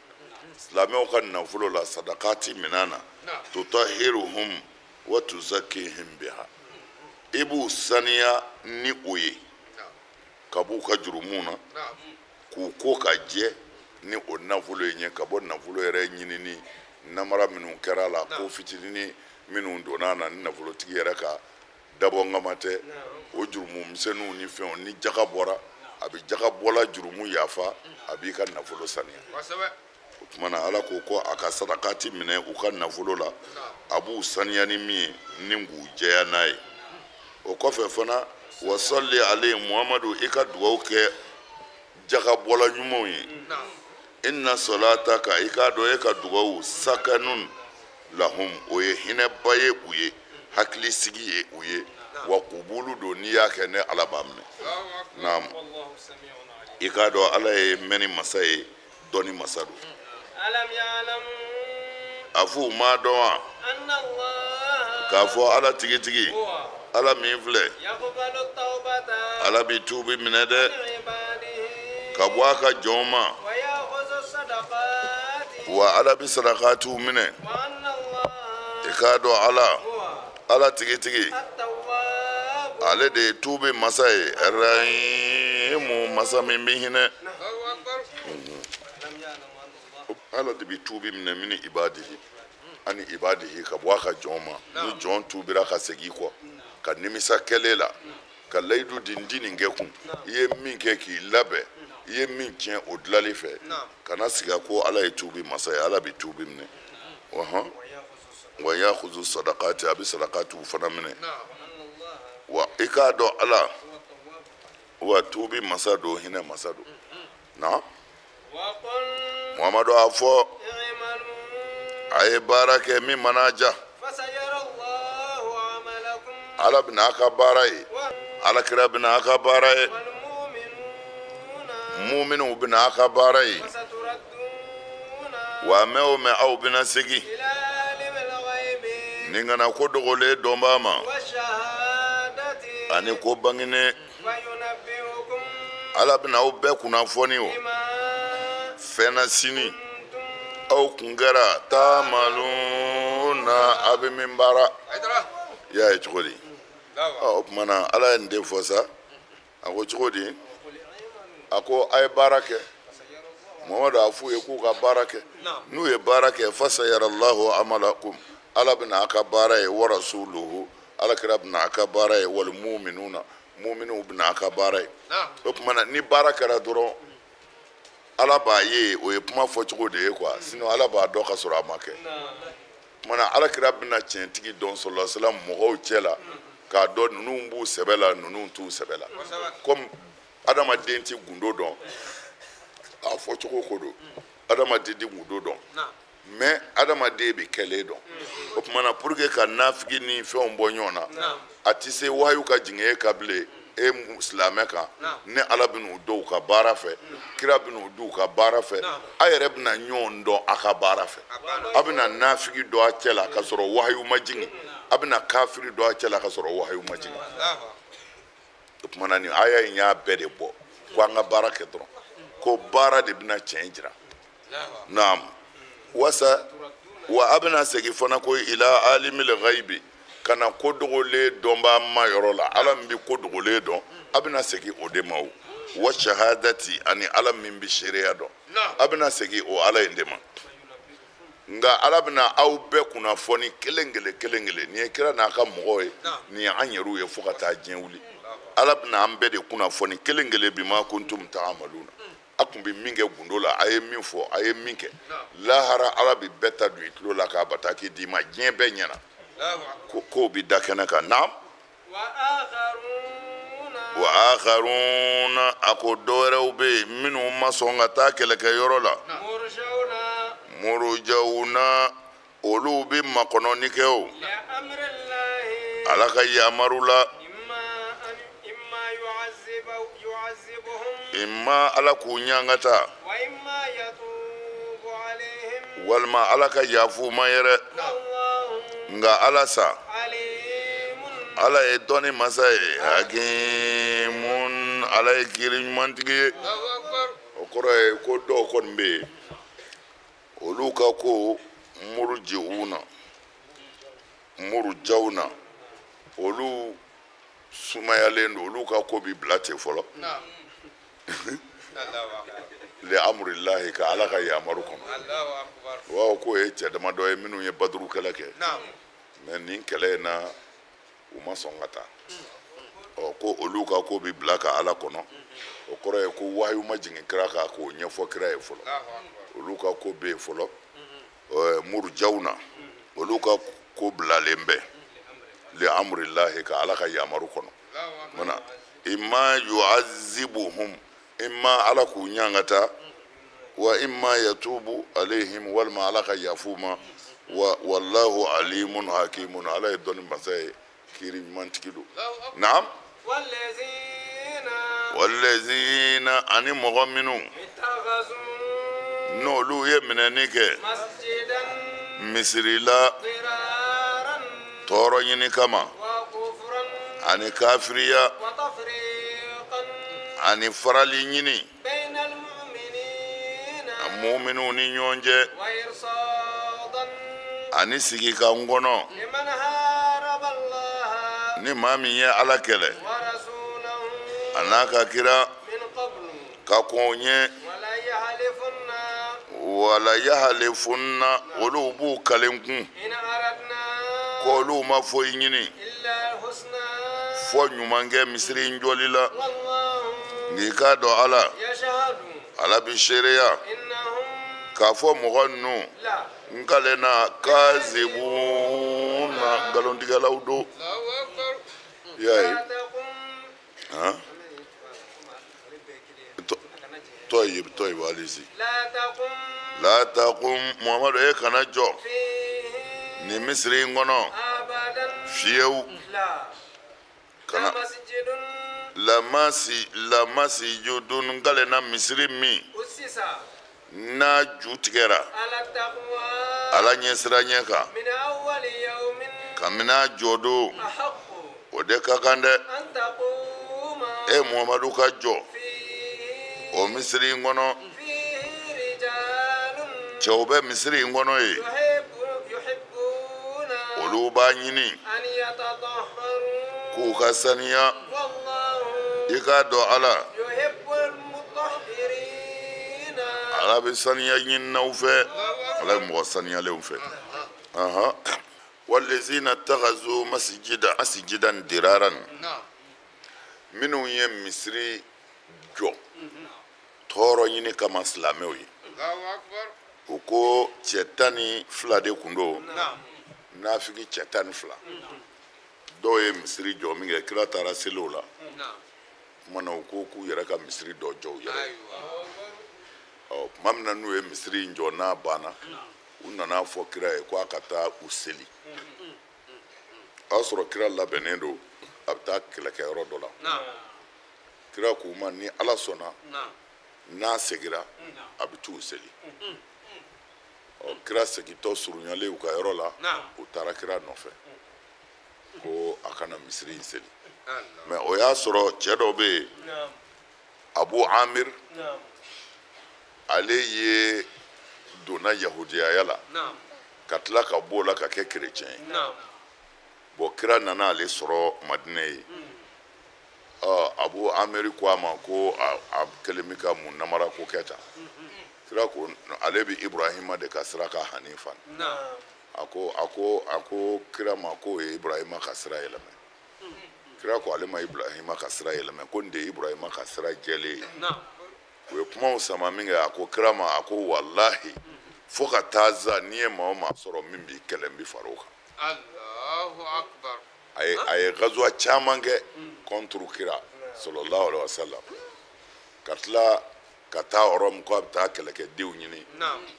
silamɛw ka nafolo la sadaqati minɛ na tutahiruhum wa tuzakkihim biha i b'u saniya ni o ye ka b'u ka jurumu na k'u ko ka jɛ ni o nafolo ye ɲɛ ka bɔ nafolo yɛrɛ ɲinini namara minnu kɛra a la ko fitinini minnu donna a na ni nafolotigi yɛrɛ ka dabɔ ŋama tɛ o jurumu misɛnninw ni fɛnw ni jaga bɔra a bɛ jaga bɔla jurumu yafa a b'i ka nafolo saniya. O tuma na Ala ko ko a ka sarakati minɛ u ka nafolo la, a b'u saniya ni min ye ni k'u jɛya n'a ye. O kɔfɛ fana, wasalli alayhi Muhammadu, i ka dugawu kɛ jagabɔla ɲumanw ye. Inna salataka, i k'a dɔn e ka dugawu sakanun lahum, o ye hinɛba ye u ye, hakilisigi ye u ye, wa kubulu don n'i y'a kɛ ne Ala b'a minɛ. Naam, i k'a dɔn Ala ye mɛnni masa ye, dɔnni masa don. A f'u m'a dɔn wa k'a fɔ Ala tigitigi, Ala min filɛ, Ala bi tuubi minɛ dɛ ka bɔ a ka jɔnw ma, wa Ala bi sarakatiw minɛ. I k'a dɔn Ala, Ala tigitigi, ale de ye tuubi masa ye, Rahimu, masa min bɛ hinɛ. Ala de bi tuubi minɛ mini ibadihi ani ibadihi, ka bɔ a ka jɔn ma. Ni jɔn tuubira ka segin kɔ, ka nimisa kɛlen la, ka layidu di n di nin kɛ kun, i ye min kɛ k'i labɛn, i ye min tiɲɛ o dilali fɛ, kana siga ko Ala ye tuubi masa ye, Ala bi tuubi minɛ. Ɔhɔn, wa yakuzu sadakati, a bɛ sadakatiw fana minɛ. Wa i k'a dɔn Ala wa tuubi masa don, hinɛ masa don. Na Muhamadu a fɔ a ye baara kɛ min mana ja, Ala bɛna a ka baara ye, Ala kira bɛna a ka baara ye, muminw bɛna a ka baara ye. Wa mɛ o mɛ aw bɛna segin nin kana ko dogolen dɔnbaa ma ani ko bangenen. Ala bɛna aw bɛɛ kunnafoni o fɛn na sini aw kun kɛra taamaluna, a bɛ min baara. I y'a ye cogo di? O tuma na Ala ye nin de fɔ sa. A ko cogo di? A ko a ye baara kɛ. Muhamadu a f'u ye k'u ka baara kɛ. N'u ye baara kɛ, fasayarallahu amalakum, Ala bɛna a ka baara ye, wa rasuluhu, Ala kira bɛna a ka baara ye, wal muminuna, muminuw bɛna a ka baara ye. O tuma na ni baara kɛra dɔrɔn, Ala b'a ye, o ye kuma fɔcogo de ye quoi, sinon Ala b'a dɔn ka sɔrɔ a ma kɛ. O tuma na Ala kira bɛna tiɲɛtigi dɔn sallallahu alaihi wasallam mɔgɔw cɛ la, k'a dɔn ninnu b'u sɛbɛ la, ninnu t'u sɛbɛ la. Comme adamaden ti gundo dɔn, a fɔcogo ko don, adamaden ti gundo dɔn, mais adamaden bɛ kɛlen dɔn. O tuma na pour que ka nafigi ni fɛnw bɔ ɲɔgɔn na, a ti se wahayu ka jigin e ka bilen e silamɛ kan, ne Ala bɛn'u dɔn u ka baara fɛ, kira bɛn'u dɔn u ka baara fɛ, a yɛrɛ bɛna ɲɔgɔn dɔn a ka baara fɛ. A bɛna nafigi dɔn a cɛ la ka sɔrɔ wahayu ma jigin, a bɛna kafiri dɔn a cɛ la ka sɔrɔ wahayu ma jigin. O tuma na nin aya in y'a bɛɛ de bɔ ko an ka baara kɛ dɔrɔn, ko baara de bɛna tiɲɛ jira. Naam, wasa wa a bɛna segin fana ko ila alimil ghaibi, ka na ko dogolen dɔnbaa ma yɔrɔ la, Ala min bɛ ko dogolen dɔn, a bɛna segin o de ma. O wa shahadati, ani Ala min bɛ seereya dɔn, a bɛna segin o Ala in de ma. Nka Ala bɛna aw bɛɛ kunnafoni kelen kelen kelen kelen. Nin ye kira n'a ka mɔgɔw ye, nin ye an yɛrɛw ye fo ka taa diɲɛ wuli. Ala bɛna an bɛɛ de kunnafoni kelen kelen bima kuntum ta'amaluna, a kun bɛ min kɛ gundo la, a ye min fɔ, a ye min kɛ. Lahara Ala bɛ bɛɛ ta don i tulo la k'a bataki d'i ma diɲɛ bɛɛ ɲɛna. Ko kow bɛ da kɛnɛ kan. Naam, wa akharuna, a ko dɔwɛrɛw bɛ yen minnu ma sɔn ka taa kɛlɛkɛyɔrɔ la, murujawuna, olu bɛ makɔnɔni kɛ o Ala ka yamaru la. Imma Ala k'u ɲangata, walima Ala ka yafu ma yɛrɛ. Nka Ala sa, Ala ye dɔnni masa ye, hakimun, Ala ye kiiri ɲumantigi ye. O kɔrɔ ye ko dɔw kɔni bɛ yen, olu ka ko murujiuna, murujawuna, olu sumayalen don, olu ka ko bi bila ten fɔlɔ. Li amrillahi, ka Ala ka yamaru kɔnɔ. Wa k'o ye cɛ damadɔ ye minnu ye baduru kɛlɛ kɛ, mais nin kɛlɛ in na u ma sɔn ka taa. Ɔ ko olu ka ko bi bila ka Ala kɔnɔ. O kɔrɔ ye ko wahayu ma jigin kira kan k'o ɲɛfɔ kira ye fɔlɔ. Olu ka ko bɛ yen fɔlɔ. Murujawuna olu ka ko bilalen bɛ li amrillahi ka Ala ka yamaru kɔnɔ. Mana imma yu'azzibuhum, imma Ala k'u ɲangata, wa imma yatubu alayhim, walima Ala ka yafu ma, wa wallahu alimun hakimun, Ala ye dɔnni masa ye, kiiri ɲumantigi don. Naam. Wallazina ani mɔgɔ minnu n'olu ye minɛni kɛ misiri la tɔɔrɔ ɲini kama ani kafiriya ani farali ɲini mu'minu ni ɲɔgɔn cɛ ani sigi ka n kɔnɔ ni maa min ye Ala kɛlɛ a n'a ka kira ka kɔn o ɲɛ, wala yahalifunna, olu b'u kalen kun k'olu ma foyi ɲini fɔ ɲuman kɛ misiri in jɔli la. N'i k'a dɔn Ala, Ala bi seereya k'a fɔ mɔgɔ ninnu n kalenna kazibuna, nkalontigɛlaw don. I y'a ye han? Tɔyib tɔyib, allez-y. La taqum, Muhamadu e kana jɔ nin misiri in kɔnɔ fiyewu. Kana lamasijudun, n kalenna misiri min n'a ju tigɛra Ala ɲɛsiranɲɛ kan kabini a jɔ don, o de ka kan dɛ e Muhamadu ka jɔ o misiri in kɔnɔ. Cɛw bɛ misiri in kɔnɔ yen, olu b'a ɲini k'u ka saniya. I k'a dɔn Ala, Ala bɛ saniya ɲininaw fɛ, Ala ye mɔgɔ saniyalenw fɛ. Wallazina takhazu masjidan diraran, minnu ye misiri jɔ tɔɔrɔ ɲini kama silamɛw ye. U ko cɛ 12 de kun don, nafigi cɛ 12. Dɔw ye misiri jɔ min kɛ, kira taara seli o la. Tuma na u ko k'u yɛrɛ ka misiri dɔ jɔ u yɛrɛ ye. Ɔ tuma min na n'u ye misiri in jɔ n'a banna, u nana fɔ kira ye ko a ka taa u seli. O y'a sɔrɔ kira labɛnnen don, a bɛ taa kɛlɛkɛyɔrɔ dɔ la. Kira k'u ma ni Ala sɔnna n'a segira a bɛ t'u seli. Ɔ kira segintɔ surunyalen u ka yɔrɔ la, u taara kira nɔfɛ ko a kana misiri in seli. Mɛ o y'a sɔrɔ cɛ dɔ bɛ yen, Abu Amir, ale ye donna yahudiyaya la ka tila ka b'o la ka kɛ kerecɛn ye. Bɔn kira nana ale sɔrɔ Madinɛ ye. Abu Amir ko a ma ko a kɛlen bɛ ka mun namara ko kɛ tan. Kira ko ale bɛ Ibrahima de ka sira kan Hanifa. A ko kira ma k'o ye Ibrahima ka sira yɛlɛmɛ. Kira ko ale ma Ibrahima ka sira yɛlɛmɛ, ko nin de ye Ibrahima ka sira jɛlen ye. U ye kumaw sama min kɛ, a ko kira ma, a ko walahi fo ka taa za n'i ye maa o maa sɔrɔ min b'i kɛlɛ n bɛ far'o kan. Allahu akbar. A ye gazuwa caman kɛ contre kira sallallahu alaihi wa sallam, ka tila ka taa Rɔmu ko a bɛ taa kɛlɛkɛdenw ɲini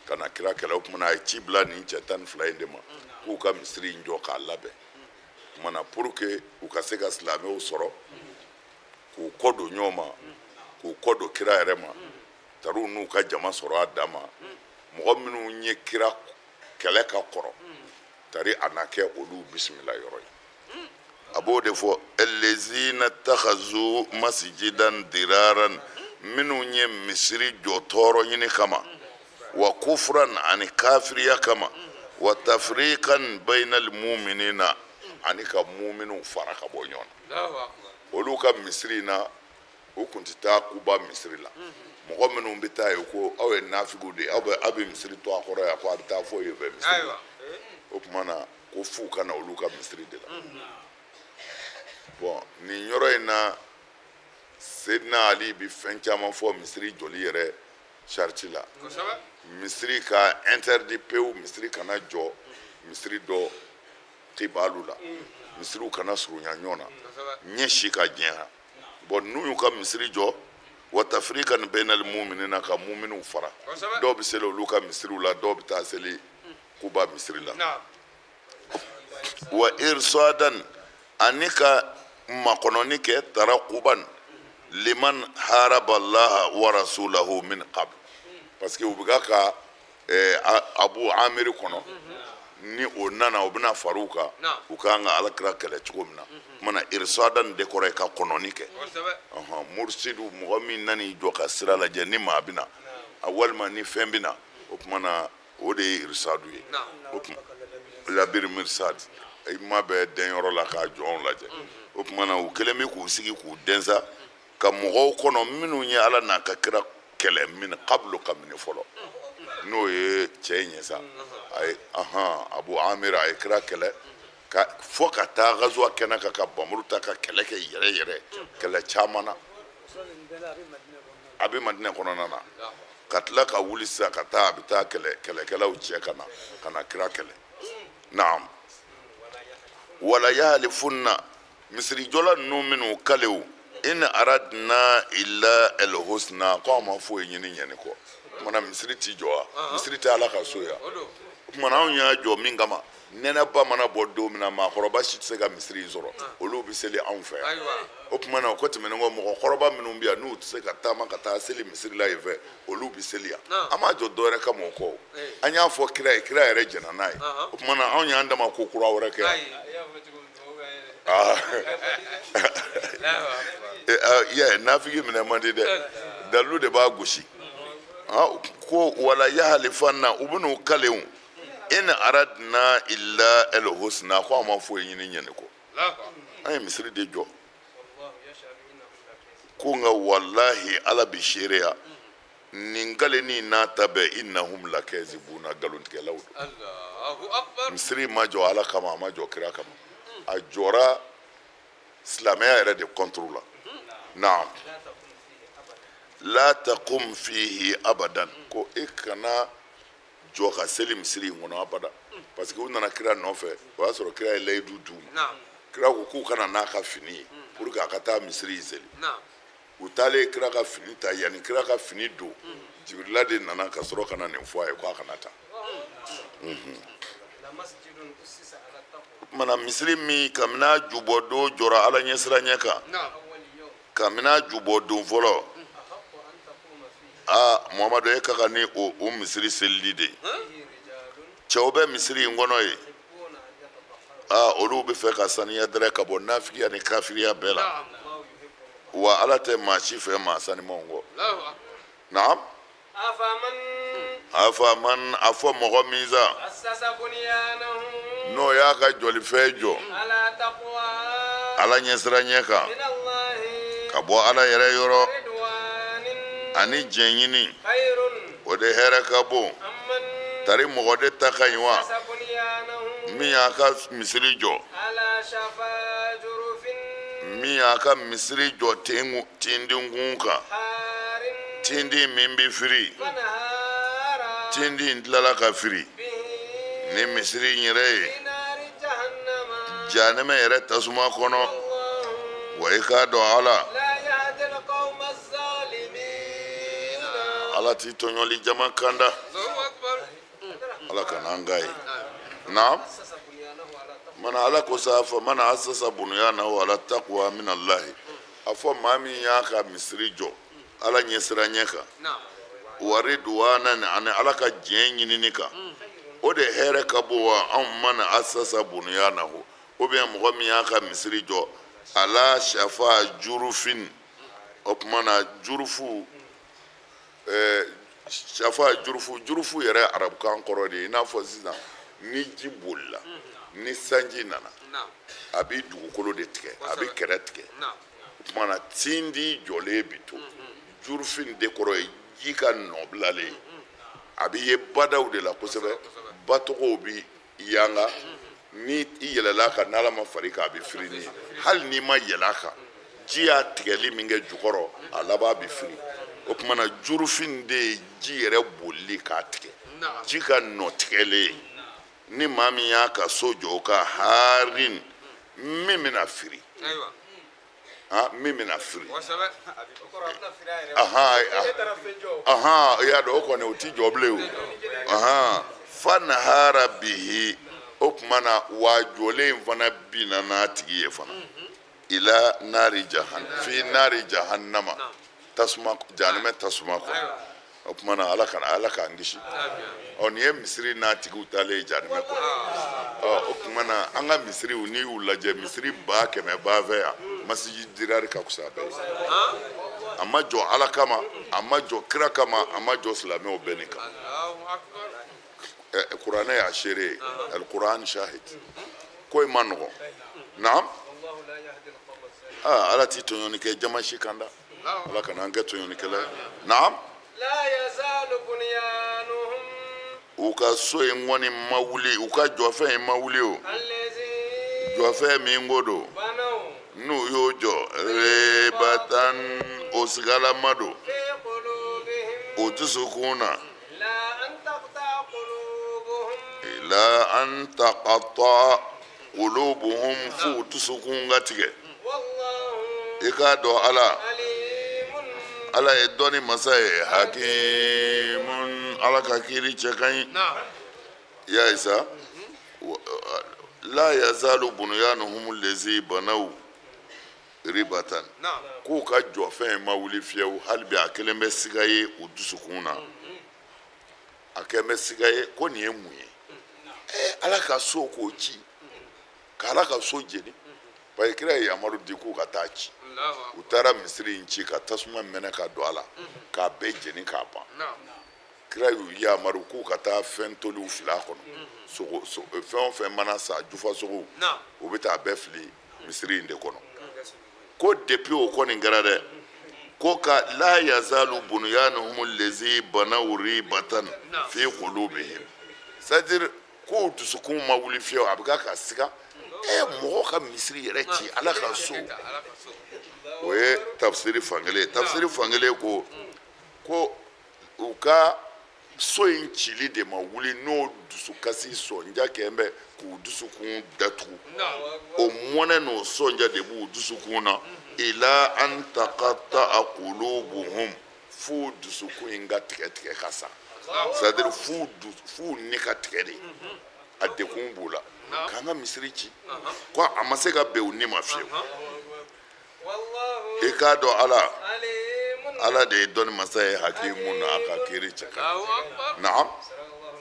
ka na kira kɛlɛ. O tuma na a ye ci bila nin cɛ 12 in de ma k'u ka misiri in jɔ k'a labɛn. O tuma na pour que u ka se ka silamɛw sɔrɔ k'u kɔ don ɲɔgɔn ma, k'u kɔ don kira yɛrɛ ma, tariw n'u ka jama sɔrɔ a dan ma. Mɔgɔ minnu ye kira kɛlɛ ka kɔrɔ, tari a na kɛ olu bisimila yɔrɔ ye. A b'o de fɔ allazina takhazu masjidan diraran, minnu ye misiri jɔ tɔɔrɔ ɲini kama, wa kufran ani kafiriya kama, wa tafriqan bainal mu'minina, ani ka mu'minu fara ka bɔ ɲɔgɔn na. Olu ka misiri na, u kun tɛ taa Kuba misiri la. Mɔgɔ minnu bɛ taa yen ko aw ye nafigiw de ye, aw bɛ misiri to a kɔrɔ yan, ko a bɛ taa fɔ yen fɛ misiri la. O tuma na ko f'u ka na olu ka misiri de la. Bɔn nin yɔrɔ in na, Seydina Ali bi fɛn caman fɔ misiri jɔli yɛrɛ sariti la. Misiri ka interdit pewu, misiri kana jɔ misiri dɔ kibalu la, misiriw kana surunya ɲɔgɔn na, ɲɛ si ka jɛya. Bon n'u y'u ka misiri jɔ, wa tafriqan bainal mu'minina, ka mu'miniw fara, dɔw bɛ seli olu ka misiriw la, dɔw bɛ taa seli Kuba misiri la. Wa irsadan, ani ka makɔnɔni kɛ tarakuban liman haraba Allah wa rasulahu min qabl, parce que u bɛ ka Abu Amiri kɔnɔ, ni o nana u bɛna far'u kan, u kan ka Alakira kɛlɛ cogo min na. Kumana irsadan de kɔrɔ ye ka kɔnɔni kɛ. Mursidu, mɔgɔ min nan'i jɔ ka sira lajɛ ni maa bɛ na, a walima ni fɛn bɛ na, o kumana o de ye irsadu ye. O kuma labiri mirsad, i ma bɛ dɛnyɔrɔ la k'a jɔnw lajɛ. O kumana u kɛlen bɛ k'u sigi k'u dɛnsa ka mɔgɔw kɔnɔ minnu ye Ala n'a ka kira kɛlɛ min qablu kabini fɔlɔ, n'o ye cɛ in ye sa. A ye Abu Amir a ye kira kɛlɛ ka fɔ ka taa gazuwa kɛnɛ kan, ka bamuru ta ka kɛlɛ kɛ yɛrɛ yɛrɛ, kɛlɛ caman na. A bɛ Madinɛ kɔnɔna na, ka tila ka wuli sisan ka taa, a bɛ taa kɛlɛkɛlaw cɛ ka na kira kɛlɛ. Naam. Wala yahlifunna, misirijɔla ninnu minnu kalew, in aradna illa alhusna, ko an ma foyi ɲini ɲɛni kɔ. Kumana misiri ti jɔ wa? Misiri tɛ Ala ka so ya. Kumana anw y'a jɔ min kama, nɛnɛba mana bɔ don min na, maakɔrɔba si tɛ se ka misiri in sɔrɔ, olu bɛ seli anw fɛ yan. O kumana o ko tɛmɛnen kɔ, mɔgɔkɔrɔba minnu bɛ yan n'u tɛ se ka taama ka taa seli misiri la yen fɛ, olu bɛ seli yan. An m'a jɔ dɔ wɛrɛ kama o kɔ. An y'a fɔ kira ye, kira yɛrɛ jɛnna n'a ye. O kumana anw y'an dama ko kura wɛrɛ kɛ yan. Ya nafigi minɛ man di dɛ, dalilu de b'a gosi. Ko wala yahlifanna, u bɛn'u kalew, in aradna illa alhusna, ko an ma foyi ɲini ɲɛni kɔ, an ye misiri de jɔ. Ko nka walahi Ala bi seereya nin kale ni n'a ta bɛɛ, innahum lakazibuna, nkalontigɛlaw don. Misiri ma jɔ Ala kama, a ma jɔ kira kama, a jɔra silamɛya yɛrɛ de contre la. Naam. La taqum fihi abadan, ko e kana jɔ ka seli misiri in kɔnɔ abada, parce que u nana kira nɔfɛ, o y'a sɔrɔ kira ye layidu d'u ma. Kira ko k'u kana n'a ka fini ye pour que a ka taa misiri in seli. U taalen kira ka fini ta, yanni kira ka fini don, Jibirila de nana ka sɔrɔ ka na nin fɔ a ye k'a kana taa. O kumana misiri min kabini a jubɔ don jɔra Ala ɲɛsiranɲɛ kan, kabini a jubɔ don fɔlɔ, aa Muhamadu e ka kan ni o misiri selili de ye. Cɛw bɛ misiri in kɔnɔ yen, aa olu bɛ fɛ ka saniya dɛrɛ ka bɔ nafigiya ni kafiriya bɛɛ la, wa Ala tɛ maa si fɛ maa sanimanw kɔ. Naam. Afaman, a fɔ mɔgɔ min sa n'o y'a ka jɔlifɛn jɔ Ala ɲɛsiranɲɛ kan, ka bɔ Ala yɛrɛ yɔrɔ, ani diɲɛ ɲini, o de hɛrɛ ka bon. Tari mɔgɔ de ta ka ɲi wa min y'a ka misiri jɔ, min y'a ka misiri jɔ tindinkun kan, tindi min bɛ firi, tindi in tilala ka firi ni misiri in yɛrɛ ye jahanɛmɛ yɛrɛ tasuma kɔnɔ. Wa i k'a dɔn Ala, Ala t'i tɔɲɔli jama kanda. Ala kana an k'a ye. Naam. Mana Ala ko sa fa mana asasa bunyanahu ala taqwa min Allahi, a fɔ maa min y'a ka misiri jɔ Ala ɲɛsiranɲɛ kan, wa ridwanan, ani Ala ka diɲɛ ɲinini kan, o de hɛrɛ ka bon wa anw mana asasa bunyanahu, ou bien mɔgɔ min y'a ka misiri jɔ ala shafa jurufin. O tuma na jurufu, shafa jurufu, jurufu yɛrɛ arabukan kɔrɔ de ye i n'a fɔ sisan ni ji bolila, ni sanji nana, a bɛ dugukolo de tigɛ, a bɛ kɛrɛ tigɛ. O tuma na tindi jɔlen bi to. Jurufin de kɔrɔ ye ji ka nɔ bilalen, a bɛ ye badaw de la kosɛbɛ, batɔgɔw bi yanga, ni i yɛlɛla a kan n'Ala ma far'i kan a bɛ firi ni ye, hali n'i ma yɛlɛ a kan Ji y'a tigɛli min kɛ jukɔrɔ a laban bɛ firi o tuma na jurufin de ye ji yɛrɛ bolili k'a tigɛ ji ka nɔ tigɛlen ye ni maa min y'a ka so jɔ o ka harin min bɛna firi min bɛna firi i y'a dɔn o kɔni o ti jɔ bilen o fanahara bihi o tuma na wa jɔlen in fana binna n'a tigi ye fana ila nari jahan fi nari jahannama tasuma jahanamɛ tasuma kɔnɔ o tuma na ala kana ala k'an kisi ɔ nin ye misiri n'a tigiw taalen ye jahanamɛ kɔnɔ ɔ o tuma na an ka misiriw n'i y'u lajɛ misiri 100,000 b'an fɛ yan masiji dirari ka fisa a bɛɛ ye a ma jɔ ala kama a ma jɔ kira kama a ma jɔ silamɛw bɛɛ nin kama kuranɛ y'a seere ye alikuran shahid ko in ma nɔgɔn naam ala ti tɔɲɔni kɛ jama si kan da ala kana an kɛ tɔɲɔnikɛla ye naam u ka so in kɔni ma wuli u ka jɔfɛn in ma wuli o jɔfɛn min ko don n'u y'o jɔ rebatan o sigalama don o dusukun na ila an taqatta qulubuhum f'u dusukun ka tigɛ i k'a dɔn ala ala ye dɔnni masa ye hakimun ala ka kiiri cɛ ka ɲi i y'a ye sa la yazalu bunyanuhum lezi banaw ribatan k'u ka jɔfɛn ma wuli fiyewu hali bi a kelen bɛ siga ye u dusukun na a kɛn bɛ siga ye ko nin ye mun ye ala ka so k'o ci ka ala ka so jeni parce que kira ye yamaru di k'u ka taa ci u taara misiri in ci ka tasuma mɛnɛ ka don a la k'a bɛɛ jeni k'a ban kira y'u yamaru k'u ka taa fɛn toliw fili a kɔnɔ sogo fɛn o fɛn mana sa jufa sogow u bɛ taa bɛɛ fili misiri in de kɔnɔ ko depuis o kɔni kɛra dɛ ko ka la yazalu bunyanuhum lezi banaw ribatan fi qulubihim c'est à dire k'o dusukun ma wuli fiyewu a bɛ k'a ka siga mɔgɔ ka misiri yɛrɛ ci ala ka so o ye tafsiri fankelen ye tafsiri fankelen ko ko u ka so in cili de ma wuli n'o dusukasi sɔnja kɛn bɛ k'u dusukun datugu o mɔnɛ n'o sɔnja de b'u dusukun na ila an taqatta'a qulubuhum f'u dusukun in ka tigɛ tigɛ ka sa c'est à dire f'u ni ka tigɛ de a dekun b'u la k'an ka misiri ci ko a ma se ka bɛn u ni ma fiyewu i k'a dɔn ala ala de ye dɔnni masa ye hakimu na a ka kiiri cɛ ka ɲi naam.